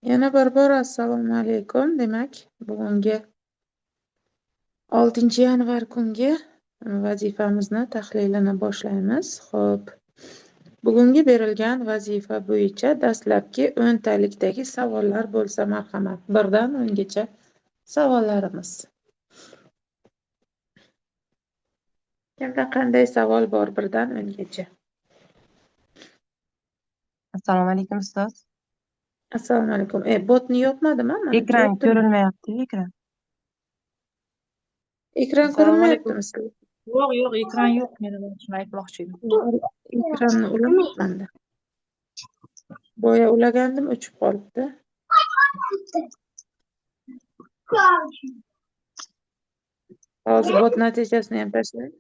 Yana bir bor assalomu alaykum. Demak, bugungi 6-yanvar kungi vazifamizni tahlilini boshlaymiz. Xo'p. Bugungi berilgan vazifa bo'yicha dastlabki o'ntalikdagi savollar bo'lsa, marhamat. 1dan 10gacha savollarimiz. Kimda qanday savol bor 1dan 10gacha? Assalomu alaykum, ustoz. Assalomu alaykum. Botni yopmadim, manimcha Ekran yopdim. ko'rinmayapti, ekran. Ekran Assalomu alaykum. ko'rinmayaptimi sizga? Yo'q, yo'q, ekran yo'q. Men shuni aytmoqchi edim. Ekranni ulamabman-da. Boya ulagandim, o'chib qolibdi. Hozir bot natijasini ham tashlayman.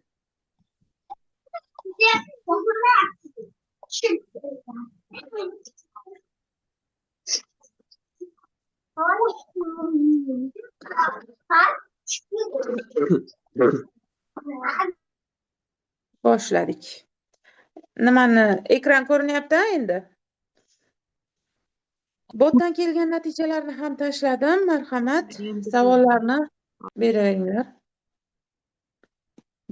Boshladik. Nimani ekran ko'rinyapti endi? Botdan kelgan natijalarni ham tashladim. Marhamat, savollarni beringlar.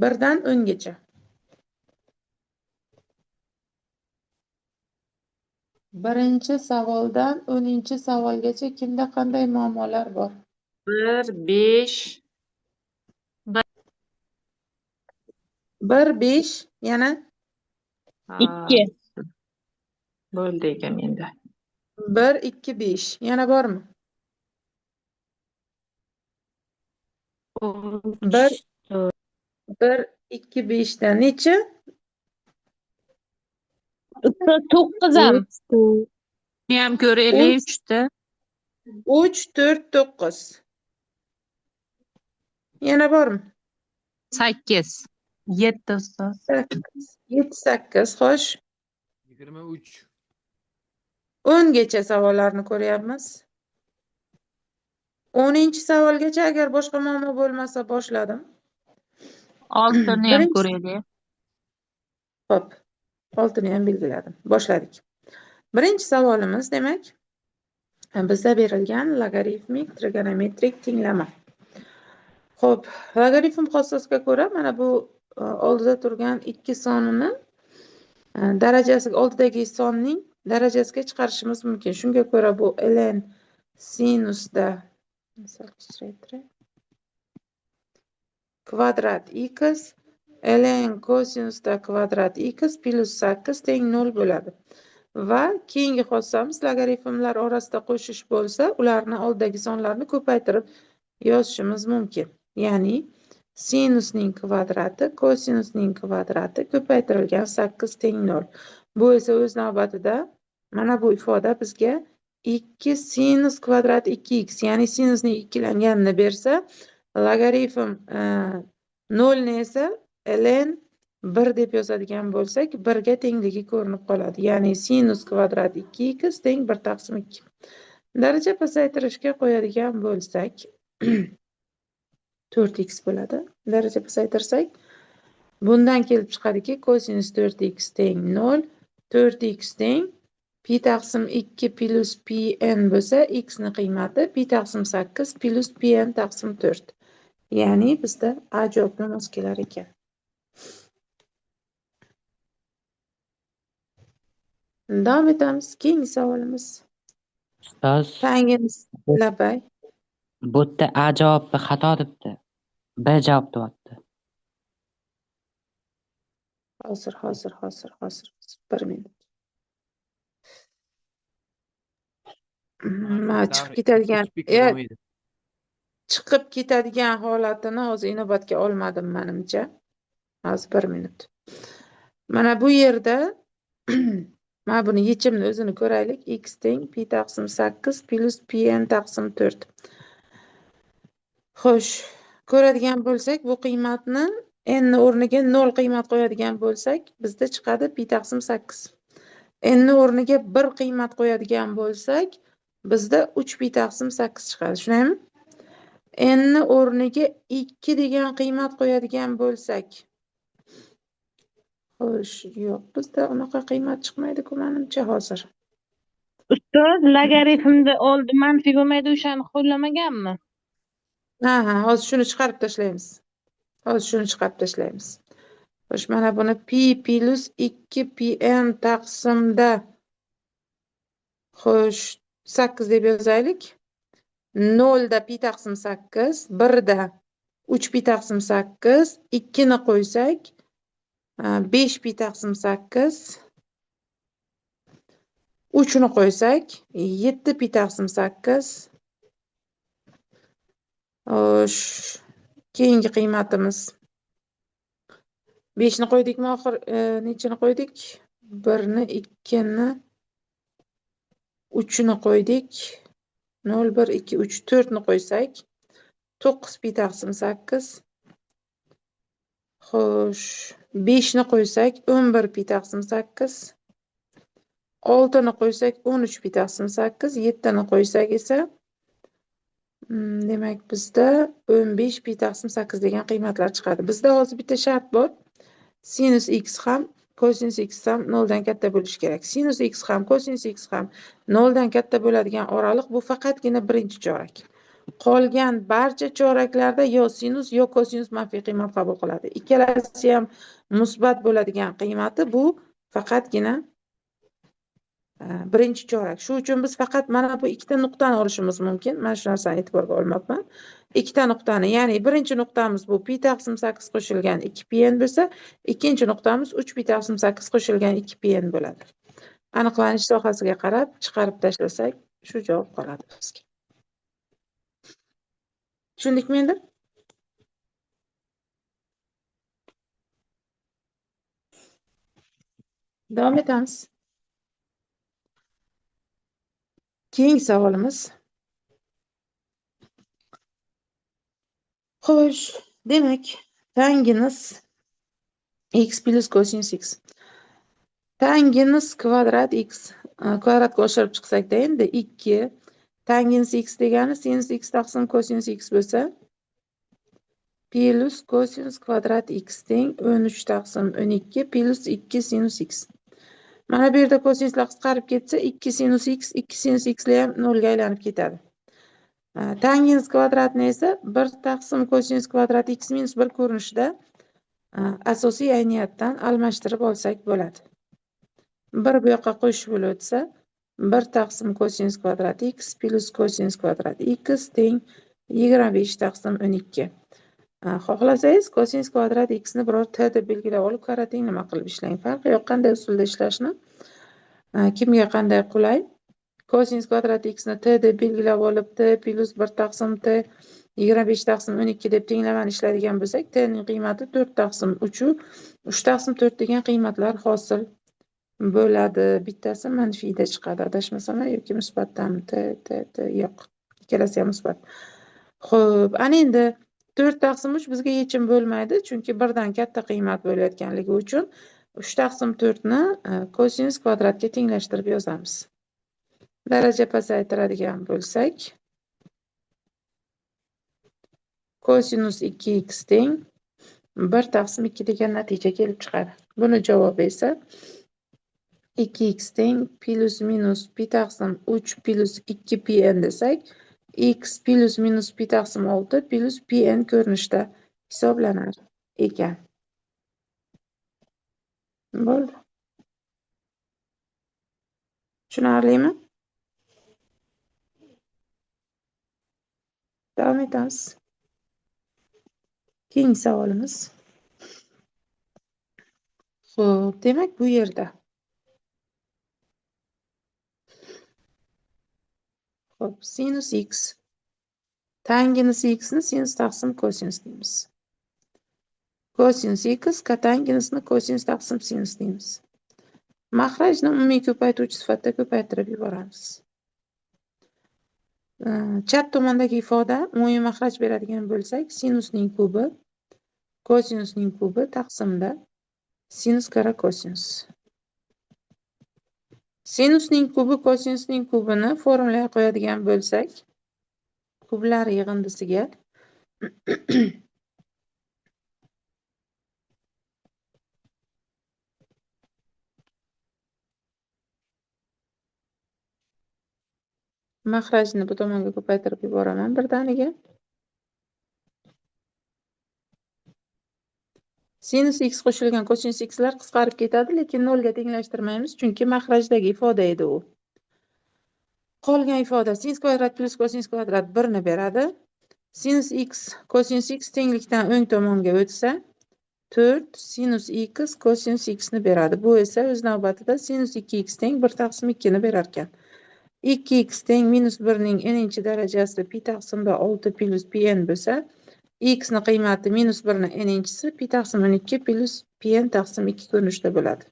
1dan 10gacha. Birinchi savoldan 10-savolgacha kimda qanday muammolar bor? 1, 5. 1, 5, yana 2. Bo'ldi ekan menda. 1, 2, 5. Yana bormi? 1, 1, 2, 5 dan necha? 9 ham. Buni ham ko'raylik, 3 ta. 3, 4, 9. Yana bormi? 8. 7 ustoz. 8, 7, 8, xo'sh. 23. 10gacha savollarni ko'ryapmiz. 10-savolgacha agar boshqa muammo bo'lmasa boshladim. 6ni ham ko'raylik. Xo'p, 6ni ham belgiladim. Boshladik. Birinchi savolimiz, demak, bizda berilgan logarifmik trigonometrik tenglama. Xo'p, logaritm xossasiga ko'ra mana bu oldida turgan ikki sonini darajasi oldidagi sonning darajasiga chiqarishimiz mumkin. Shunga ko'ra bu ln sinusda sal kichraytiray kvadrat x ln kosinusda kvadrat x plyus 8 teng 0 bo'ladi. Va keyingi xossamiz logaritmlar orasida qo'shish bo'lsa, ularni oldidagi sonlarni ko'paytirib yozishimiz mumkin. Ya'ni sinusning kvadrati kosinusning kvadrati ko'paytirilgan 8 teng 0. Bu esa o'z navbatida mana bu ifoda bizga 2 sinus kvadrat 2x, ya'ni sinusning ikkilanganini bersa, logaritm 0 ni esa ln 1 deb yozadigan bo'lsak, 1 ga tengligi ko'rinib qoladi. Ya'ni sinus kvadrat 2x teng 1/2. Daraja pasaytirishga qo'yadigan bo'lsak 4x bo'ladi. Daraja pasaytirsak, bundan kelib chiqadiki, kosinus 4x teng 0, 4x teng pi taqsim 2 plyus pi n bo'lsa, x ni qiymati pi taqsim 8 plyus pi n taqsim 4. Ya'ni bizda A javobni mos kelar ekan. Davom etamiz. Keyingi savolimiz. Ustoz, Tangimiz labay. Bu yerda A javobi xato debdi. B javob deyapti. Hozir, hozir, hozir, hozir. Bir minut. Chiqib ketadigan, chiqib ketadigan holatini hozir inobatga olmadim menimcha. Hozir bir minut. Mana bu yerda mana buni yechimni o'zini ko'raylik. X teng pi taqsim 8 plyus pi n taqsim 4. Xo'sh, ko'radigan bo'lsak, bu qiymatni n ni o'rniga 0 qiymat qo'yadigan bo'lsak, bizda chiqadi pi taqsim 8. N ni o'rniga 1 qiymat qo'yadigan bo'lsak, bizda 3 pi taqsim 8 chiqadi. Shundaymi? N ni o'rniga 2 degan qiymat qo'yadigan bo'lsak, xo'sh, yo'q, bizda unaqa qiymat chiqmaydi-ku menimcha hozir. Ustoz, logarifmni oldi manfiy bo'lmaydi, o'shani qo'llamaganmi? Ha, ha, hozir shuni chiqarib tashlaymiz. Hozir shuni chiqarib tashlaymiz. Xo'sh, mana buni pi plus 2 pn taqsimda xo'sh 8 deb yozaylik. 0 da pi taqsim 8, 1 da 3 pi taqsim 8, 2 ni qo'ysak 5 pi taqsim 8, 3 ni qo'ysak 7 pi taqsim 8. Xo'sh, keyingi qiymatimiz 5 ni qo'ydikmi oxir, nechini qo'ydik? 1 ni, 2 ni, 3 ni qo'ydik. 0, 1, 2, 3, 4 ni qo'ysak 9 pi taqsim 8. Xo'sh, 5 ni qo'ysak 11 pi taqsim 8. 6 ni qo'ysak 13 pi taqsim 8, 7 ni qo'ysak esa demak bizda 15 pi taqsim 8 degan qiymatlar chiqadi. Bizda hozir bitta shart bor. Sinus x ham kosinus x ham 0 dan katta bo'lishi kerak. Sinus x ham kosinus x ham 0 dan katta bo'ladigan oraliq bu faqatgina birinchi chorak. Qolgan barcha choraklarda yo sinus yo kosinus manfiy qiymat qabul qiladi. Ikkalasi ham musbat bo'ladigan qiymati bu faqatgina birinchi chorak. Shu uchun biz faqat mana bu ikkita nuqtani olishimiz mumkin. Mana shu narsani e'tiborga olmabman. Ikkita nuqtani, ya'ni birinchi nuqtamiz bu pi taqsim 8 qo'shilgan 2 pn bo'lsa, ikkinchi nuqtamiz 3 pi taqsim 8 qo'shilgan 2 pn bo'ladi. Aniqlanish sohasiga qarab chiqarib tashlasak, shu javob qoladi bizga. Tushundikmi endi? Davom etamiz. Keyingi savolimiz. Xo'sh, demak, tanginus x plus kosinus x. Tanginus kvadrat x kvadratga oshirib chiqsak-da endi 2 tanginus x degani sinus x taqsim kosinus x bo'lsa, plus kosinus kvadrat x teng 13 taqsim 12 plus 2 sinus x. Mana bu yerda kosinuslar qisqarib ketsa 2 sinus x, 2 sinus x lar ham 0 ga aylanib ketadi. Tangens kvadratni esa 1 taqsim kosinus kvadrat x minus 1 ko'rinishida asosiy ayniyatdan almashtirib olsak bo'ladi. 1 bu yoqqa qo'shib o'tsa 1 taqsim kosinus kvadrat x plus kosinus kvadrat x teng 25 taqsim 12. Xohlasangiz kosinus kvadrat x ni biror t deb belgilab olib karra nima qilib ishlang. Farqi yo'q, qanday usulda ishlashni, kimga qanday qulay. Kosinus kvadrat x ni t deb belgilab olib t plus 1 taqsim t 25 taqsim 12 deb tenglamani ishlaydigan bo'lsak, t ning qiymati 4 taqsim 3 3 taqsim 4 degan qiymatlar hosil bo'ladi. Bittasi manfiyda chiqadi, adashmasam yoki musbatdan t t t yo'q, ikkalasi ham musbat. Xo'p, ana endi 4 taqsim 3 bizga yechim bo'lmaydi, chunki birdan katta qiymat bo'layotganligi uchun 3 taqsim 4 ni kosinus kvadratga tenglashtirib yozamiz. Daraja pasaytiradigan bo'lsak, kosinus 2x teng 1 taqsim 2 degan natija kelib chiqadi. Buni javobi esa 2x teng plus minus pi taqsim 3 plus 2 pn desak, x plus minus pi taqsim 6 plus pn ko'rinishda hisoblanar ekan. Bo'ldi. Tushunarlimi? Davom etamiz. Keyingi savolimiz. Xo'p, demak bu yerda xo'p, sinus x tanginus x ni sinus taqsim kosinus deymiz. Kosinus x kotanginusni kosinus taqsim sinus deymiz. Mahrajni umumiy ko'paytuvchi sifatida ko'paytirib yuboramiz. Chap tomondagi ifoda umumiy mahraj beradigan bo'lsak, sinusning kubi kosinusning kubi taqsimda sinus karra kosinus. Sinusning kubi kosinusning kubini formulaga qo'yadigan bo'lsak, kublar yig'indisiga Mahrajni bu tomonga ko'paytirib yuboraman birdaniga. Sinus x qo'shilgan kosinus x lar qisqarib ketadi, lekin nolga tenglashtirmaymiz, chunki mahrajdagi ifoda edi u. Qolgan ifoda sinus kvadrat plyus kosinus kvadrat 1 ni beradi. Sinus x kosinus x tenglikdan o'ng tomonga o'tsa 4 sinus x kosinus x ni beradi. Bu esa o'z navbatida sinus 2x teng 1/2 ni berar ekan. 2x teng minus 1 ning n-inchi darajasi pi taqsimda 6 plyus pi n bo'lsa, x ni qiymati minus 1 ni n-inchisi pi taqsim 12 plyus pi n taqsim 2 ko'rinishda bo'ladi.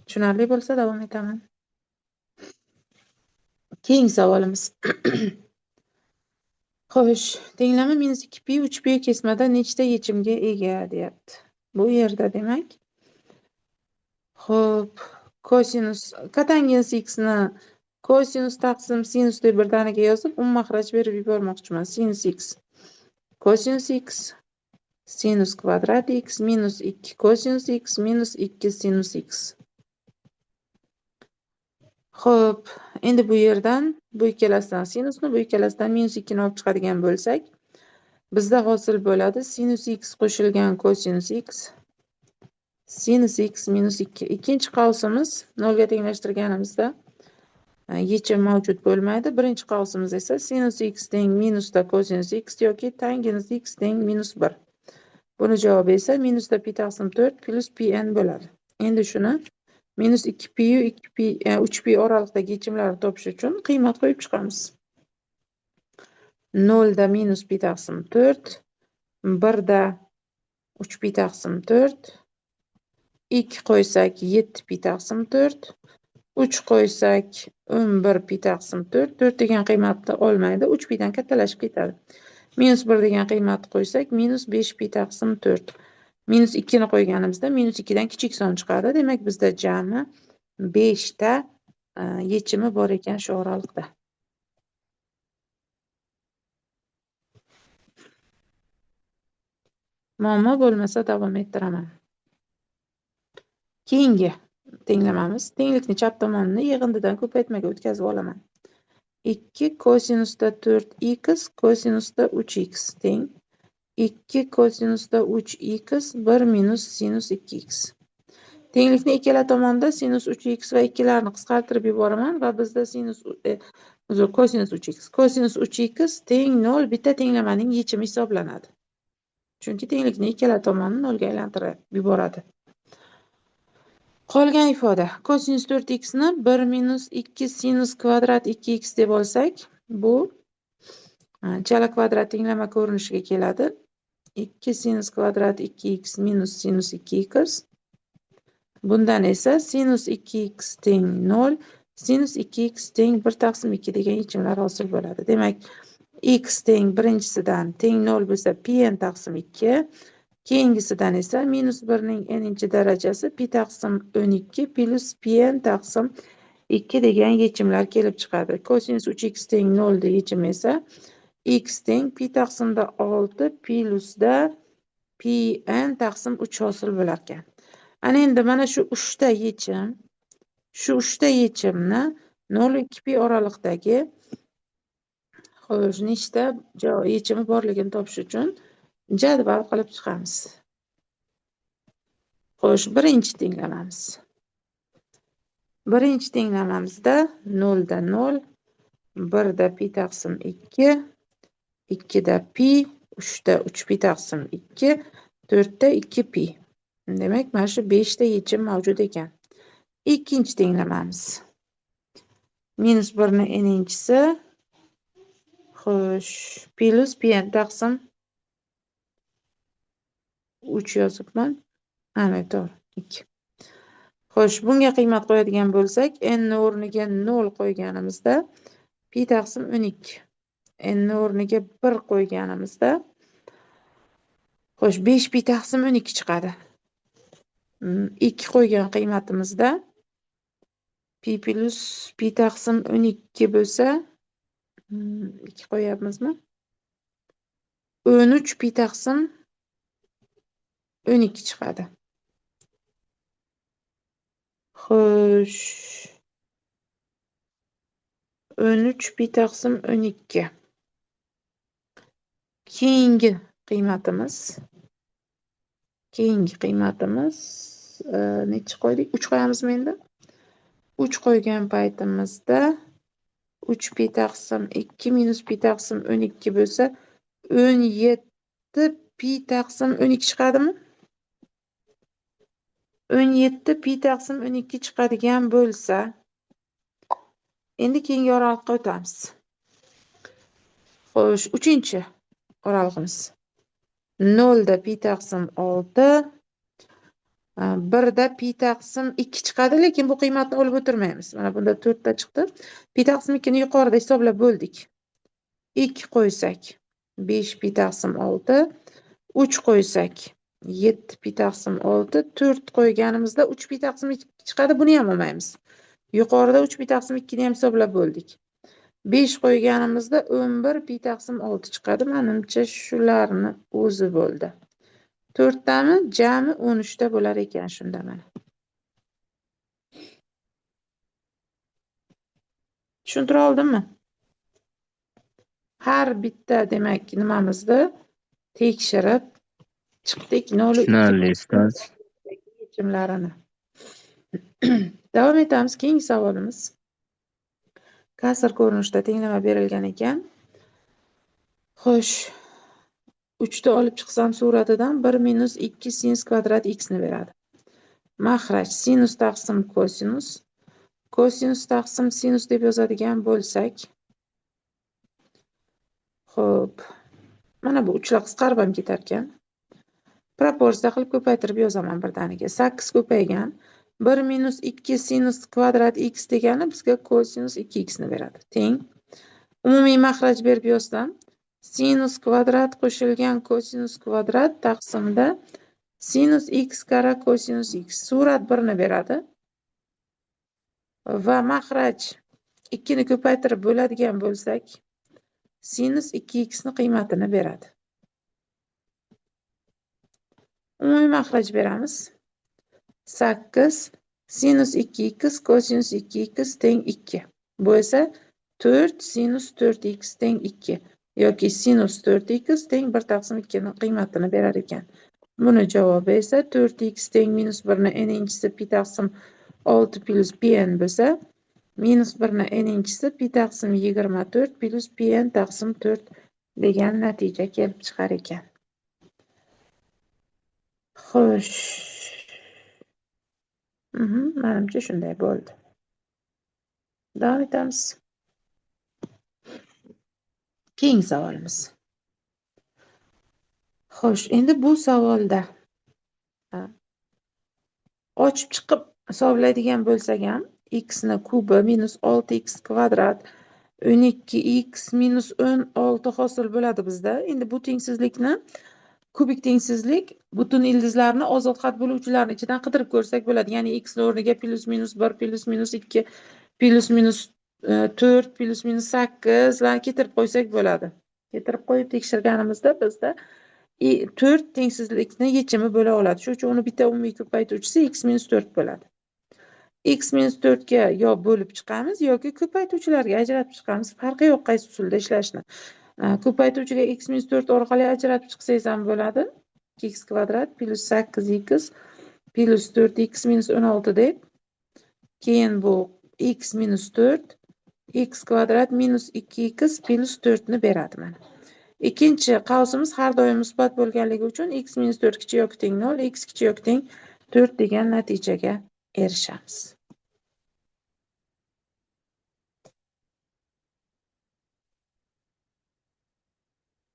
Tushunarli bo'lsa davom etaman. Keyingi savolimiz. Xo'sh, tenglama minus 2 pi 3 pi kesmada nechta yechimga ega deyapti. Bu yerda demak, xo'p, kosinus kotangens x ni kosinus taqsim sinus deb birdaniga yozib, mahraj berib yubormoqchiman. Sinus x kosinus x sinus kvadrat x minus 2 kosinus x minus 2 sinus x. Xo'p, endi bu yerdan bu ikkalasidan sinusni, bu ikkalasidan minus 2 ni olib chiqadigan bo'lsak, bizda hosil bo'ladi sinus x qo'shilgan kosinus x sinus x minus 2. Ikkinchi qavsimiz nolga tenglashtirganimizda yechim mavjud bo'lmaydi. Birinchi qavsimiz esa sinus x teng minusda kosinus x yoki tangens x teng minus 1. Buni javobi esa minusda pi taqsim 4 plyus pi n bo'ladi. Endi shuni minus 2 pi yu 2 pi 3 pi oraliqdagi yechimlarni topish uchun qiymat qo'yib chiqamiz. 0 da minus pi taqsim 4, 1 da 3 pi taqsim 4, 2 qo'ysak 7 pi taqsim 4, 3 qo'ysak 11 pi taqsim 4, 4 degan qiymatni olmaydi, 3 pidan kattalashib ketadi. Minus 1 degan qiymatni qo'ysak minus 5 pi taqsim 4. Minus 2 ni qo'yganimizda minus 2 dan kichik son chiqadi. Demak, bizda jami 5 ta yechimi bor ekan shu oraliqda. Muammo bo'lmasa davom ettiraman. Keyingi tenglamamiz. Tenglikni chap tomonini yig'indidan ko'paytmaga o'tkazib olaman. 2 kosinusda 4x kosinusda 3x teng 2 kosinusda 3x 1 minus sinus 2x. Tenglikni ikkala tomonda sinus 3x va 2larni qisqartirib yuboraman va bizda sinus uzr kosinus 3x. Kosinus 3x teng 0 bitta tenglamaning yechimi hisoblanadi. Chunki tenglikni ikkala tomonini 0 ga aylantirib yuboradi. Qolgan ifoda kosinus 4x ni 1 minus 2 sinus kvadrat 2x deb olsak, bu chala kvadrat tenglama ko'rinishiga keladi. 2 sinus kvadrat 2x minus sinus 2x. Bundan esa sinus 2x teng 0, sinus 2x teng 1/2 degan yechimlar hosil bo'ladi. Demak, x teng birinchisidan teng 0 bo'lsa pi n taqsim 2, keyingisidan esa minus 1 ning n-inchi darajasi pi taqsim 12 plyus pi n taqsim 2 degan yechimlar kelib chiqadi. Kosinus 3x teng 0 da yechim esa x teng pi taqsimda 6 plyusda pi n taqsim 3 hosil bo'lar ekan. Ana endi mana shu 3 ta yechim, shu 3 ta yechimni 0-2 pi oraliqdagi xo'sh nechta yechimi borligini topish uchun jadval qilib chiqamiz. Xo'sh, birinchi tenglamamiz. Birinchi tenglamamizda 0 da 0, 1 da pi taqsim 2, 2 da pi, 3 da 3 pi taqsim 2, 4 da 2 pi. Demak, mana shu 5 ta yechim mavjud ekan. Ikkinchi tenglamamiz. Minus 1 ni n-inchisi, xo'sh, plyus pi n taqsim 3 yozibman. Ana, to'g'ri, 2. Xo'sh, bunga qiymat qo'yadigan bo'lsak, n ni o'rniga 0 qo'yganimizda pi taqsim 12. N ni o'rniga 1 qo'yganimizda xo'sh, 5 pi taqsim 12 chiqadi. 2 qo'ygan qiymatimizda pi plyus pi taqsim 12 bo'lsa, 2 qo'yapmizmi? 13 pi taqsim 12 chiqadi. Xo'sh, 13 pi taqsim 12. Keyingi qiymatimiz necha qo'ydik? 3 qo'yamizmi endi? 3 qo'ygan paytimizda 3 pi taqsim 2 minus pi taqsim 12 bo'lsa, 17 pi taqsim 12 chiqadimi? 17 pi taqsim 12 chiqadigan bo'lsa, endi keyingi oraliqqa o'tamiz. Xo'sh, 3-chi oralig'imiz. 0 da pi taqsim 6, 1 da pi taqsim 2 chiqadi, lekin bu qiymatni olib o'tirmaymiz. Mana bunda 4 ta chiqdi. Pi taqsim 2 ni yuqorida hisoblab bo'ldik. 2 qo'ysak 5 pi taqsim 6, 3 qo'ysak 7 pi taqsim 6, 4 qo'yganimizda 3 pi taqsim 2 chiqadi, buni ham olmaymiz. Yuqorida 3 pi taqsim 2 ni ham hisoblab bo'ldik. 5 qo'yganimizda 11 pi taqsim 6 chiqadi. Menimcha shularni o'zi bo'ldi. 4 tami? Jami 13 ta bo'lar ekan shunda mana. Tushuntira oldimmi? Har bitta demak nimamizni tekshirib chiqdik 0 Tushunarli, ustoz. yechimlarini. Davom etamiz. Keyingi savolimiz. Kasr ko'rinishida tenglama berilgan ekan. Xo'sh, 3 ta olib chiqsam suratidan 1 minus 2 sinus kvadrat x ni beradi. Maxraj sinus taqsim kosinus, kosinus taqsim sinus deb yozadigan bo'lsak, xo'p, mana bu 3 lar qisqarib ham ketar ekan. Proporsiya qilib ko'paytirib yozaman birdaniga. 8 ko'paygan 1 minus 2 sinus kvadrat x degani bizga kosinus 2x ni beradi. Teng. Umumiy maxraj berib yozsam, sinus kvadrat qo'shilgan kosinus kvadrat taqsimda sinus x karra kosinus x. Surat 1 ni beradi. Va maxraj 2 ni ko'paytirib bo'ladigan bo'lsak, sinus 2x ni qiymatini beradi. Umumiy maxraj beramiz. 8 sinus 2x kosinus 2x teng 2. Bu esa 4 sinus 4x teng 2 yoki sinus 4x teng 1 taqsim 2 ning qiymatini berar ekan. Buni javobi esa 4x teng minus 1 ni n-inchisi pi taqsim 6 plus pi n bo'lsa, minus 1 ni n-inchisi pi taqsim 24 plus pi n taqsim 4 degan natija kelib chiqar ekan. Xo'sh. Menimcha shunday bo'ldi. Davom etamiz. Keyingi savolimiz. Xo'sh, endi bu savolda ochib chiqib hisoblaydigan bo'lsak ham x ni kubi minus 6x kvadrat 12x minus 16 hosil bo'ladi bizda. Endi bu tengsizlikni kubik tengsizlik butun ildizlarni ozod xat bo'luvchilarni ichidan qidirib ko'rsak bo'ladi. Ya'ni x ni o'rniga plus minus 1 plus minus 2 plus minus 4 plus minus 8 larni keltirib qo'ysak bo'ladi. Keltirib qo'yib tekshirganimizda bizda 4 tengsizlikni yechimi bo'la oladi. Shuning uchun uni bitta umumiy ko'paytuvchisi x minus 4 bo'ladi. X minus 4 ga yo bo'lib chiqamiz yoki ko'paytuvchilarga ajratib chiqamiz. Farqi yo'q qaysi usulda ishlashni. Ko'paytuvchiga x minus 4 orqali ajratib chiqsangiz ham bo'ladi. 2x kvadrat plus 8x plus 4x minus 16 deb. Keyin bu x minus 4 x kvadrat minus 2x plus 4 ni beradi mana. Ikkinchi qavsimiz har doim musbat bo'lganligi uchun x minus 4 kichik yoki teng 0, x kichik yoki teng 4 degan natijaga erishamiz.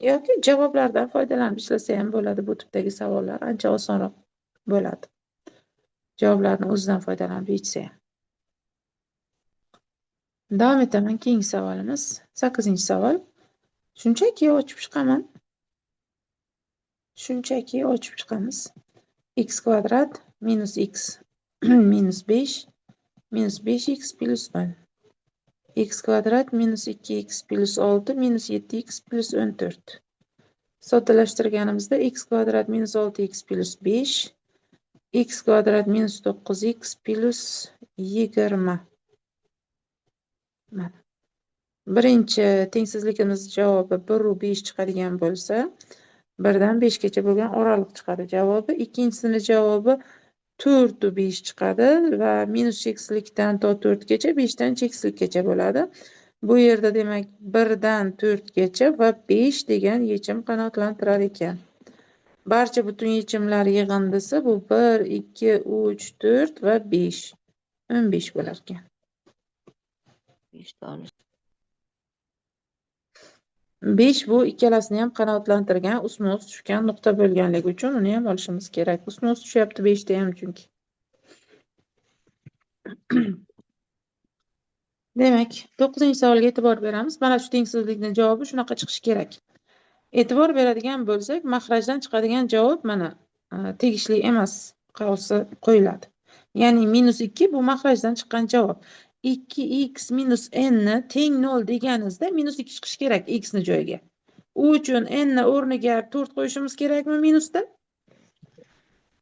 Yoki javoblardan foydalanib ishlasa ham bo'ladi. Bu tipdagi savollar ancha osonroq bo'ladi. Javoblarni o'zidan foydalanib yechsa ham. Davom etaman. Keyingi savolimiz 8-savol. Shunchaki ochib chiqaman. Shunchaki ochib chiqamiz. X kvadrat minus x minus 5 minus 5x plus 10. X kvadrat minus 2x plus 6 minus 7x plus 14. Soddalashtirganimizda x kvadrat minus 6x plus 5 X kvadrat minus 9x plyus 20. Mana. Birinchi tengsizligimiz javobi 1 va 5 chiqadigan bo'lsa, 1 dan 5 gacha bo'lgan oraliq chiqadi javobi. Ikkinchisini javobi 4 va 5 chiqadi va minus cheksizlikdan to 4 gacha, 5 dan cheksizlikgacha bo'ladi. Bu yerda demak 1 dan 4 gacha va 5 degan yechim qanoatlantirar ekan. Barcha butun yechimlar yig'indisi bu 1, 2, 3, 4 va 5. 15 bo'lar ekan. 5 ta olish. 5 bu ikkalasini ham qanoatlantirgan, ustma-ust tushgan nuqta bo'lganligi uchun uni ham olishimiz kerak. Ustma-ust tushyapti 5 ta ham chunki. Demak, 9-savolga e'tibor beramiz. Mana shu tengsizlikning javobi shunaqa chiqishi kerak. E'tibor beradigan bo'lsak, maxrajdan chiqadigan javob mana tegishli emas qavsi qo'yiladi. Ya'ni -2 bu maxrajdan chiqqan javob. 2x minus n ni teng 0 deganingizda -2 chiqishi kerak x ni joyiga. U uchun n ni o'rniga 4 qo'yishimiz kerakmi minusda?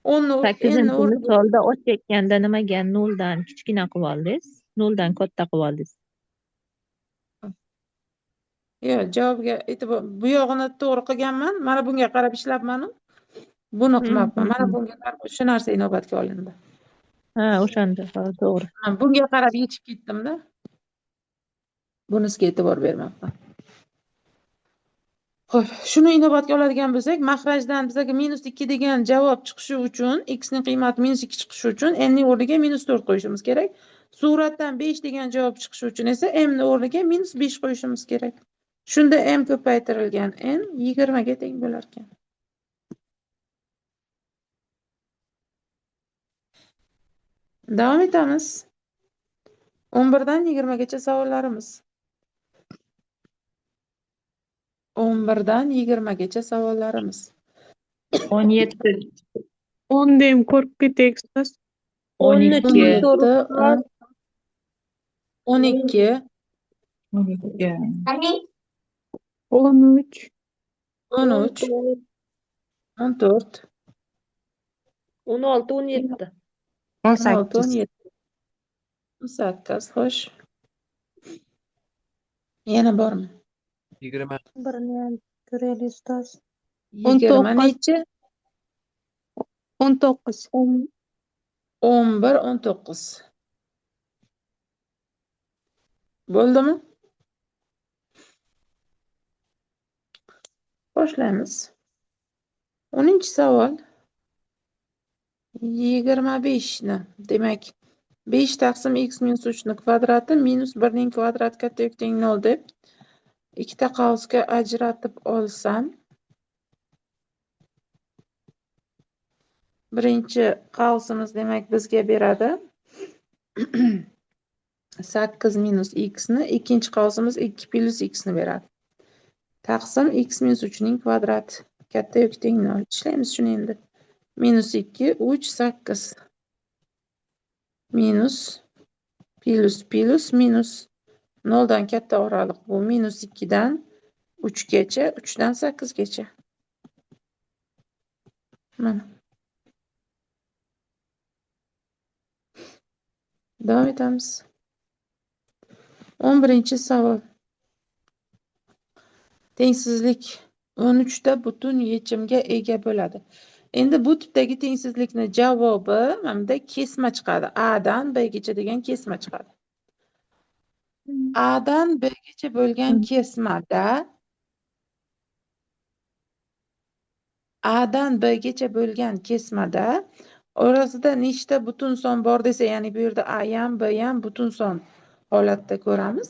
10 ni n ni 8-chi o'rniga misolda ochayotganda nimaga 0 dan kichkina qilib oldingiz? 0 dan katta qilib oldingiz. Yo'q, javobga e'tibor, bu yog'ini to'g'ri qilganman. Mana bunga qarab ishlabman-u. Buni qilmabman. Mana bunga qarab shu narsa inobatga olindi. Ha, o'shanda, ha, to'g'ri. Bunga qarab yechib ketdim-da. Bunisiga e'tibor bermabman. Xo'p, shuni inobatga oladigan bo'lsak, maxrajdan bizga -2 degan javob chiqishi uchun, x ning qiymati -2 chiqishi uchun n ning o'rniga -4 qo'yishimiz kerak. Suratdan 5 degan javob chiqishi uchun esa m ning o'rniga -5 qo'yishimiz kerak. Shunda m ko'paytirilgan n 20 ga teng bo'lar ekan. Davom etamiz. 11 dan 20 gacha savollarimiz. 11 dan 20 gacha savollarimiz. 17. 10 deyim ko'rib ketaylik ustoz. 12. 17, 12, 12. 13, 13, 14, 16, 17. 16, 18. 17, 18, xo'sh. Yana bormi? 20. Birini ham ko'raylik ustoz. 20 nechi? 19. 11, 19. Bo'ldimi? Boshlaymiz. 10-savol. 25 ni, demak, 5 taqsim x minus 3 ni kvadrati minus 1 ning kvadrati katta yoki teng 0 deb ikkita qavsga ajratib olsam, birinchi qavsimiz demak bizga beradi 8 minus x ni, ikkinchi qavsimiz 2 plus x ni beradi. Taqsim x minus 3 ning kvadrati katta yoki teng 0. Ishlaymiz shuni endi. Minus 2, 3, 8. Minus, plus, plus, minus. 0 dan katta oraliq bu minus 2 dan 3 gacha, 3 dan 8 gacha. Mana. Davom etamiz. 11-savol. Tengsizlik 13 ta butun yechimga ega bo'ladi. Endi bu tipdagi tengsizlikni javobi mana bunda kesma chiqadi. A dan B gacha degan kesma chiqadi. A dan B gacha bo'lgan kesmada A dan B gacha bo'lgan kesmada orasida nechta butun son bor desa, ya'ni bu yerda A ham B ham butun son holatda ko'ramiz.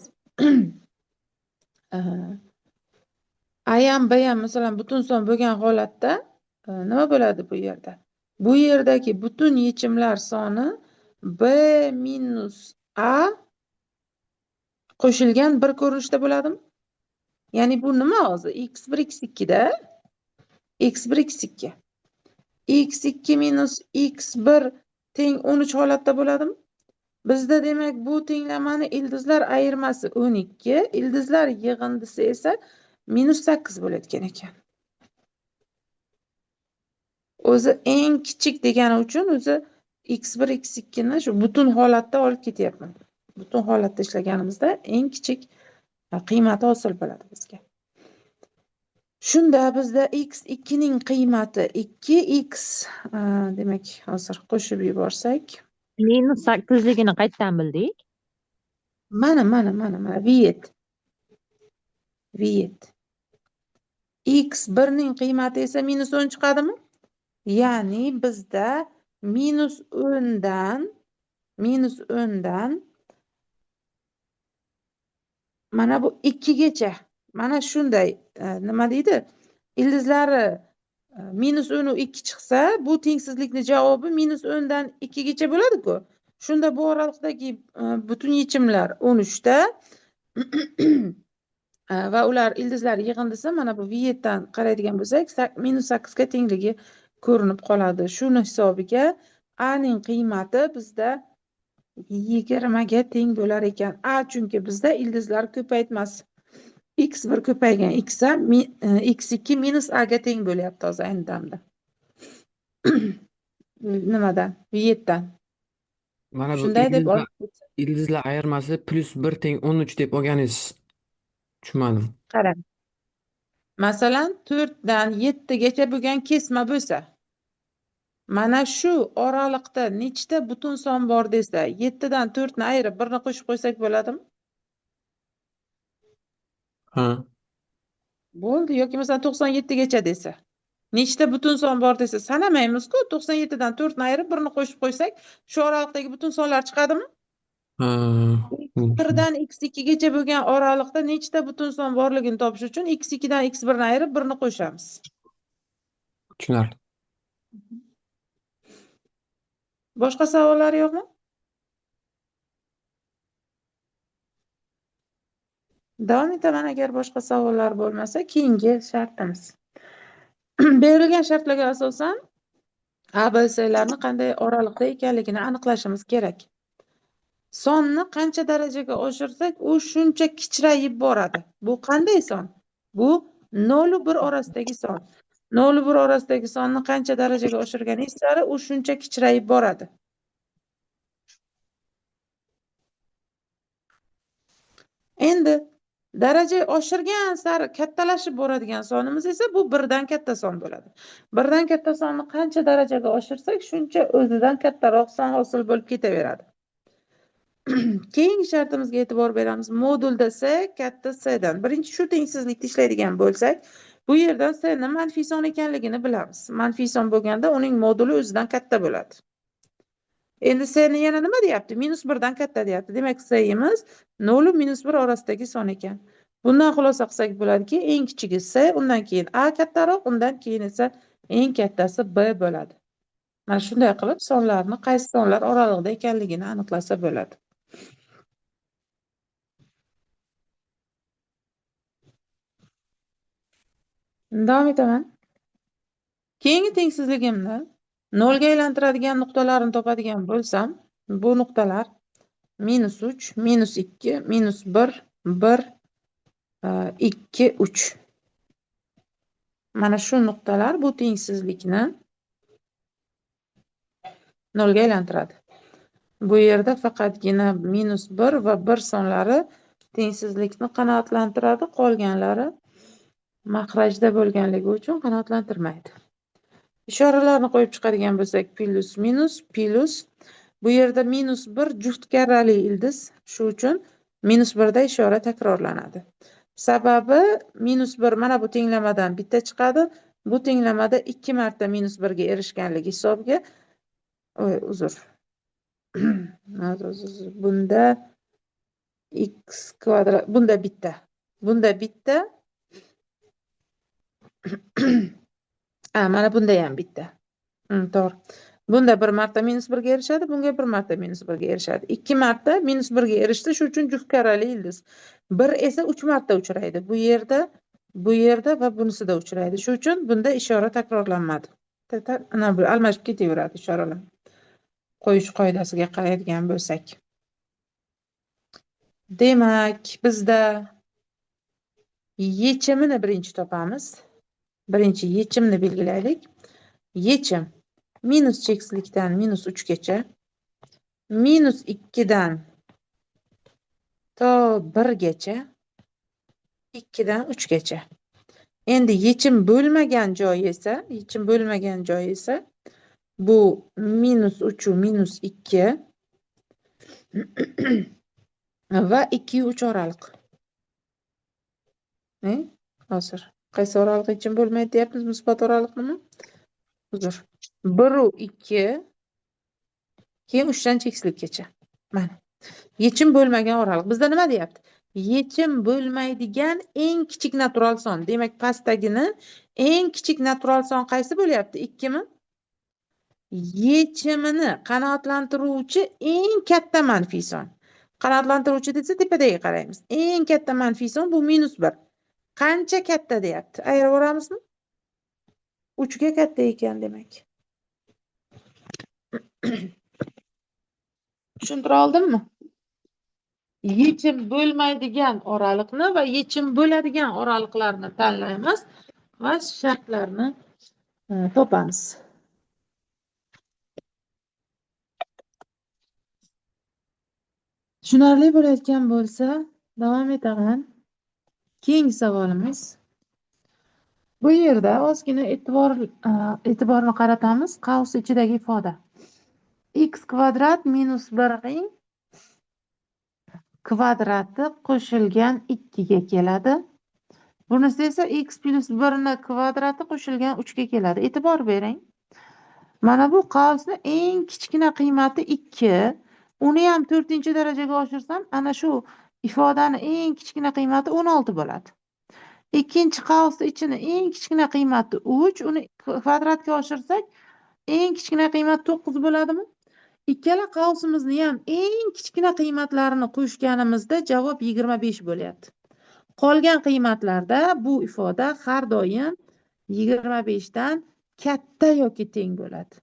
A ham B ham masalan butun son bo'lgan holatda nima bo'ladi bu yerda? Bu yerdagi butun yechimlar soni B minus A qo'shilgan bir ko'rinishda bo'ladimi? Ya'ni bu nima hozir? x1 x2 da x1 x2. x2 minus x1 teng 13 holatda bo'ladimi? Bizda demak bu tenglamani ildizlar ayirmasi 12, ildizlar yig'indisi esa minus 8 bo'layotgan ekan. O'zi eng kichik degani uchun o'zi x1, x2 ni shu butun holatda olib ketyapman. Butun holatda ishlaganimizda eng kichik qiymati hosil bo'ladi bizga. Shunda bizda x2 ning qiymati 2x, demak, hozir qo'shib yuborsak. Minus 8ligini qayerdan bildik? Mana, mana, mana, mana, Viet. Viet. X1 ning qiymati esa minus 10 chiqadimi? Ya'ni bizda minus 10dan, minus 10dan mana bu 2 gacha mana shunday, nima deydi? Ildizlari minus 10 u 2 chiqsa, bu tengsizlikning javobi minus 10 dan 2 gacha bo'ladi-ku. Shunda bu oraliqdagi butun yechimlar 13 ta va ular ildizlar yig'indisi mana bu Vietdan qaraydigan bo'lsak, minus 8 ga tengligi ko'rinib qoladi. Shuni hisobiga A ning qiymati bizda 20 ga teng bo'lar ekan. A chunki bizda ildizlar ko'paytmasi. X1 ko'paygan x a, x2 minus a ga teng bo'lyapti hozir ayni damda. Nimadan? Vietdan. Mana bu Shunday deb ildizlar olib ketsa. Ildizlar ayirmasi plus 1 teng 13 deb olganingiz, tushunmadim. Qarang. Masalan, 4 dan 7 gacha bo'lgan kesma bo'lsa, mana shu oraliqda nechta butun son bor desa, 7 dan 4 ni ayirib, 1 ni qo'shib qo'ysak bo'ladimi? Ha. Bo'ldi. Yoki masalan 97 gacha desa, nechta butun son bor desa, sanamaymiz-ku. 97 dan 4 ni ayirib, 1 ni qo'shib qo'ysak, shu oraliqdagi butun sonlar chiqadimi? Ha. 1 dan x2 gacha bo'lgan oraliqda nechta butun son borligini topish uchun x2 dan x1 ni ayirib, 1 ni qo'shamiz. Tushunarli. Boshqa savollar yo'qmi? Davom etaman, agar boshqa savollar bo'lmasa, keyingi shartimiz. Berilgan shartlarga asosan A, B, C larni qanday oraliqda ekanligini aniqlashimiz kerak. Sonni qancha darajaga oshirsak, u shuncha kichrayib boradi. Bu qanday son? Bu nol va bir orasidagi son. Nol va bir orasidagi sonni qancha darajaga oshirganingiz sari u shuncha kichrayib boradi. Endi daraja oshirgan sari kattalashib boradigan sonimiz esa bu birdan katta son bo'ladi. Birdan katta sonni qancha darajaga oshirsak, shuncha o'zidan kattaroq son hosil bo'lib ketaveradi. Keyingi shartimizga e'tibor beramiz. Modulda S katta S dan. Birinchi shu tengsizlikni ishlaydigan bo'lsak, bu yerdan S ni manfiy son ekanligini bilamiz. Manfiy son bo'lganda uning moduli o'zidan katta bo'ladi. Endi S ni yana nima deyapti? Minus birdan katta deyapti. Demak, S-imiz nol va minus bir orasidagi son ekan. Bundan xulosa qilsak bo'ladiki, eng kichigi S, undan keyin A kattaroq, undan keyin esa eng kattasi B bo'ladi. Mana shunday qilib sonlarni qaysi sonlar oralig'ida ekanligini aniqlasa bo'ladi. Davom etaman. Keyingi tengsizligimni nolga aylantiradigan nuqtalarni topadigan bo'lsam, bu nuqtalar minus uch, minus ikki, minus bir, bir, ikki, uch. Mana shu nuqtalar bu tengsizlikni nolga aylantiradi. Bu yerda faqatgina minus bir va bir sonlari tengsizlikni qanoatlantiradi, qolganlari mahrajda bo'lganligi uchun qanoatlantirmaydi. Ishoralarni qo'yib chiqadigan bo'lsak, plus, minus, plus. Bu yerda minus bir juft karrali ildiz, shu uchun minus birda ishora takrorlanadi. Sababi minus bir mana bu tenglamadan bitta chiqadi. Bu tenglamada 2 marta minus birga erishganligi hisobiga, oy, uzr. Bunda x kvadrat, bunda bitta. Bunda bitta. Ha, mana bunda ham bitta. To'g'ri. Bunda bir marta minus birga erishadi, bunga bir marta minus birga erishadi. 2 marta minus birga erishdi, shu uchun juft karrali ildiz. 1 esa 3 marta uchraydi. Bu yerda, bu yerda va bunisida uchraydi. Shu uchun bunda ishora takrorlanmadi. Ana bu almashib ketaveradi ishoralar. Qo'yish qoidasiga qaraydigan bo'lsak. Demak, bizda yechimini birinchi topamiz. Birinchi yechimni belgilaylik. Yechim minus cheksizlikdan minus 3 gacha, minus 2 dan to 1 gacha, 2 dan 3 gacha. Endi yechim bo'lmagan joyi esa, yechim bo'lmagan joyi esa bu minus 3 minus 2 va 2 3 oraliq. Hozir qaysi oraliq yechim bo'lmaydi deyapmiz? Musbat oraliqnimi? Uzr. 1 u 2, keyin 3 dan cheksizlikkacha. Mana. Yechim bo'lmagan oraliq. Bizda nima deyapti? Yechim bo'lmaydigan eng kichik natural son. Demak, pastdagini eng kichik natural son qaysi bo'lyapti? 2 mi? Yechimini qanoatlantiruvchi eng katta manfiy son. Qanoatlantiruvchi desa tepadagiga qaraymiz. Eng katta manfiy son bu -1. Qancha katta deyapti? Ayirib yuboramizmi? 3 ga katta ekan demak. Tushuntira oldimmi? Yechim bo'lmaydigan oraliqni va yechim bo'ladigan oraliqlarni tanlaymiz va shartlarni topamiz. Tushunarli bo'layotgan bo'lsa, davom etaman. Keyingi savolimiz. Bu yerda ozgina e'tiborni qaratamiz qavs ichidagi ifoda. X kvadrat minus 1 ning kvadrati qo'shilgan 2 ga keladi. Bunisi esa x plus 1 ni kvadrati qo'shilgan 3 ga keladi. E'tibor bering. Mana bu qavsni eng kichkina qiymati 2. Uni ham 4-darajaga oshirsam, ana shu ifodani eng kichkina qiymati 16 bo'ladi. Ikkinchi qavsni ichini eng kichkina qiymati 3, uni kvadratga oshirsak, eng kichkina qiymat 9 bo'ladimi? Ikkala qavsimizni ham eng kichkina qiymatlarini qo'shganimizda javob 25 bo'lyapti. Qolgan qiymatlarda bu ifoda har doim 25 dan katta yoki teng bo'ladi.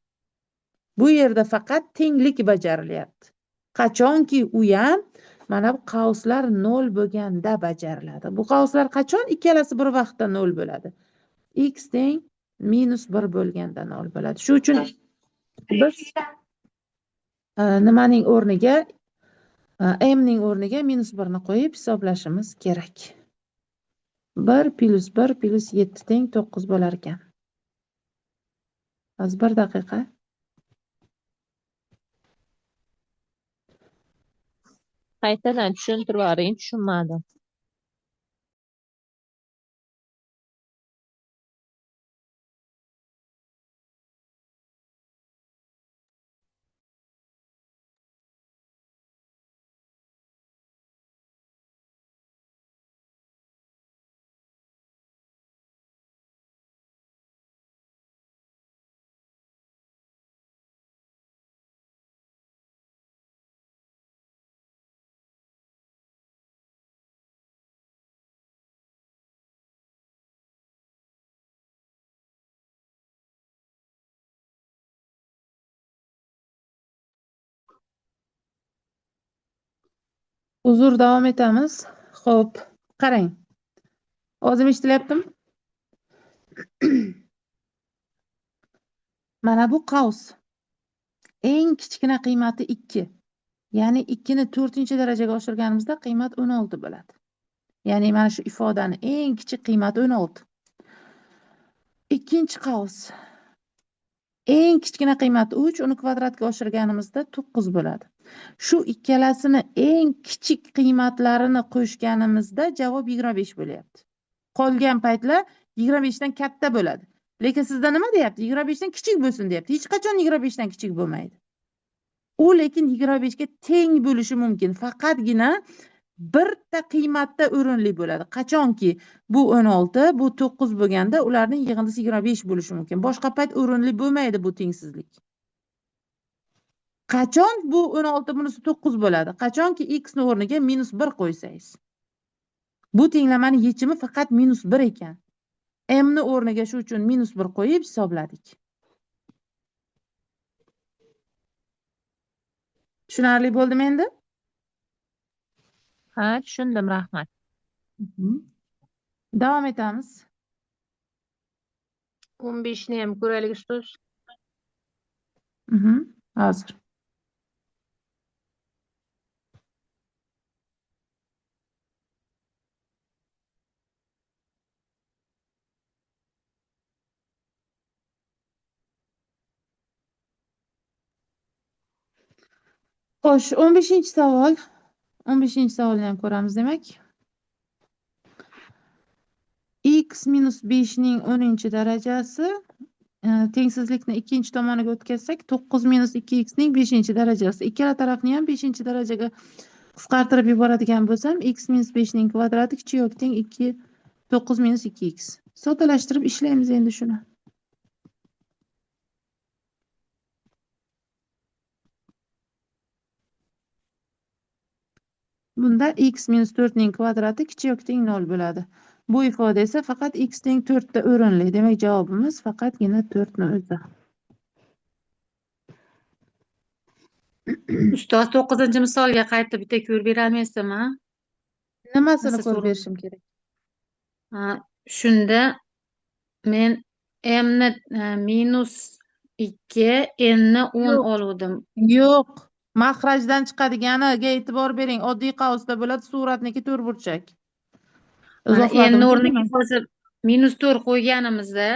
Bu yerda faqat tenglik bajarilyapti. Qachonki u ham mana bu qavslar 0 bo'lganda bajariladi. Bu qavslar qachon ikkalasi bir vaqtda 0 bo'ladi? X teng -1 bo'lganda 0 bo'ladi. Shu uchun biz nimaning o'rniga, m ning o'rniga -1 ni qo'yib hisoblashimiz kerak. 1 plus 1 plus 7 teng 9 bo'lar ekan. Hozir bir daqiqa. Qaytadan tushuntirib yuboring, tushunmadim. Uzr, davom etamiz. Xo'p, qarang. O'zim eshitilyaptimi? Mana bu qavs. Eng kichkina qiymati 2. Ya'ni 2 ni 4-darajaga oshirganimizda qiymat 16 bo'ladi. Ya'ni mana shu ifodani eng kichik qiymati 16. Ikkinchi qavs. Eng kichkina qiymati 3, uni kvadratga oshirganimizda 9 bo'ladi. Shu ikkalasini eng kichik qiymatlarini qo'shganimizda javob 25 bo'lyapti. Qolgan paytlar 25 dan katta bo'ladi. Lekin sizda nima deyapti? 25 dan kichik bo'lsin deyapti. Hech qachon 25 dan kichik bo'lmaydi. U lekin 25 ga teng bo'lishi mumkin. Faqatgina birta qiymatda o'rinli bo'ladi. Qachonki bu 16, bu 9 bo'lganda ularning yig'indisi 25 bo'lishi mumkin. Boshqa payt o'rinli bo'lmaydi bu tengsizlik. Qachon bu 16 bunisi 9 bo'ladi? Qachonki x ni o'rniga -1 qo'ysangiz. Bu tenglamani yechimi faqat -1 ekan. M ni o'rniga shu uchun -1 qo'yib hisobladik. Tushunarli bo'ldimi endi? Ha, tushundim, rahmat. Davom etamiz. 15ni ham ko'raylik, ustoz. Hozir. Xo'sh, 15-savol. 15-savolni ham ko'ramiz demak. X minus 5 ning 10-darajasi tengsizlikni ikkinchi tomoniga o'tkazsak, 9 minus 2x ning 5-darajasi. Ikkala tarafni ham 5-darajaga qisqartirib yuboradigan bo'lsam, x minus 5 ning kvadrati kichik yoki teng 2 9 minus 2x. Soddalashtirib ishlaymiz endi shuni. Bunda x minus 4 ning kvadrati kichik yoki teng 0 bo'ladi. Bu ifoda esa faqat x teng 4 ta o'rinli. Demak, javobimiz faqatgina 4 ni o'zi. Ustoz, 9-misolga qaytib bitta ko'rib berolmaysizmi? Nimasini ko'rib berishim kerak? Shunda men m ni minus 2, n ni 10 oluvdim. Yo'q. Maxrajdan chiqadiganiga e'tibor bering. Oddiy qavsda bo'ladi, suratniki to'rtburchak. N o'rniga hozir minus 4 qo'yganimizda,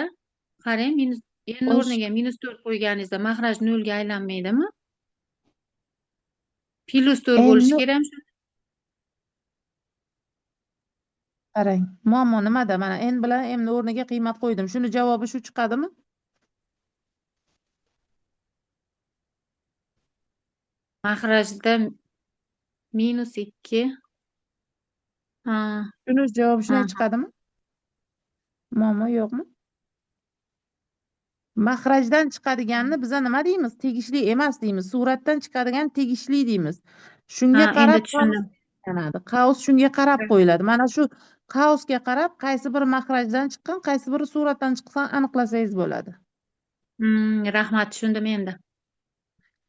qarang, minus n o'rniga minus 4 qo'yganingizda maxraj 0 ga aylanmaydimi? Plus 4 bo'lishi kerakmi shu? Qarang, muammo nimada? Mana n bilan m ni o'rniga qiymat qo'ydim. Shuni javobi shu chiqadimi? Maxrajda minus 2. Shuni javobi shunday chiqadimi? Muammo yo'qmi? Maxrajdan chiqadiganni biza nima deymiz? Tegishli emas deymiz. Suratdan chiqadigan tegishli deymiz. Shunga qarab qavs shunga qarab qo'yiladi. Mana shu qavsga qarab qaysi biri maxrajdan chiqqan, qaysi biri suratdan chiqqan aniqlasangiz bo'ladi. Rahmat, tushundim endi.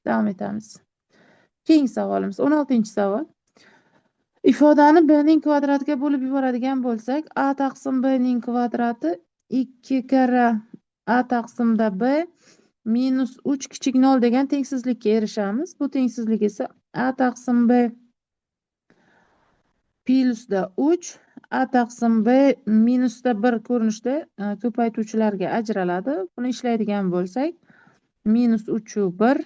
Davom etamiz. Keyingi savolimiz 16-savol. Ifodani b ning kvadratiga bo'lib yuboradigan bo'lsak, a taqsim b ning kvadrati 2 karra a taqsimda b minus 3 kichik 0 degan tengsizlikka erishamiz. Bu tengsizlik esa a taqsim b plusda 3, a taqsim b minusda 1 ko'rinishda ko'paytuvchilarga ajraladi. Buni ishlaydigan bo'lsak, minus 3 1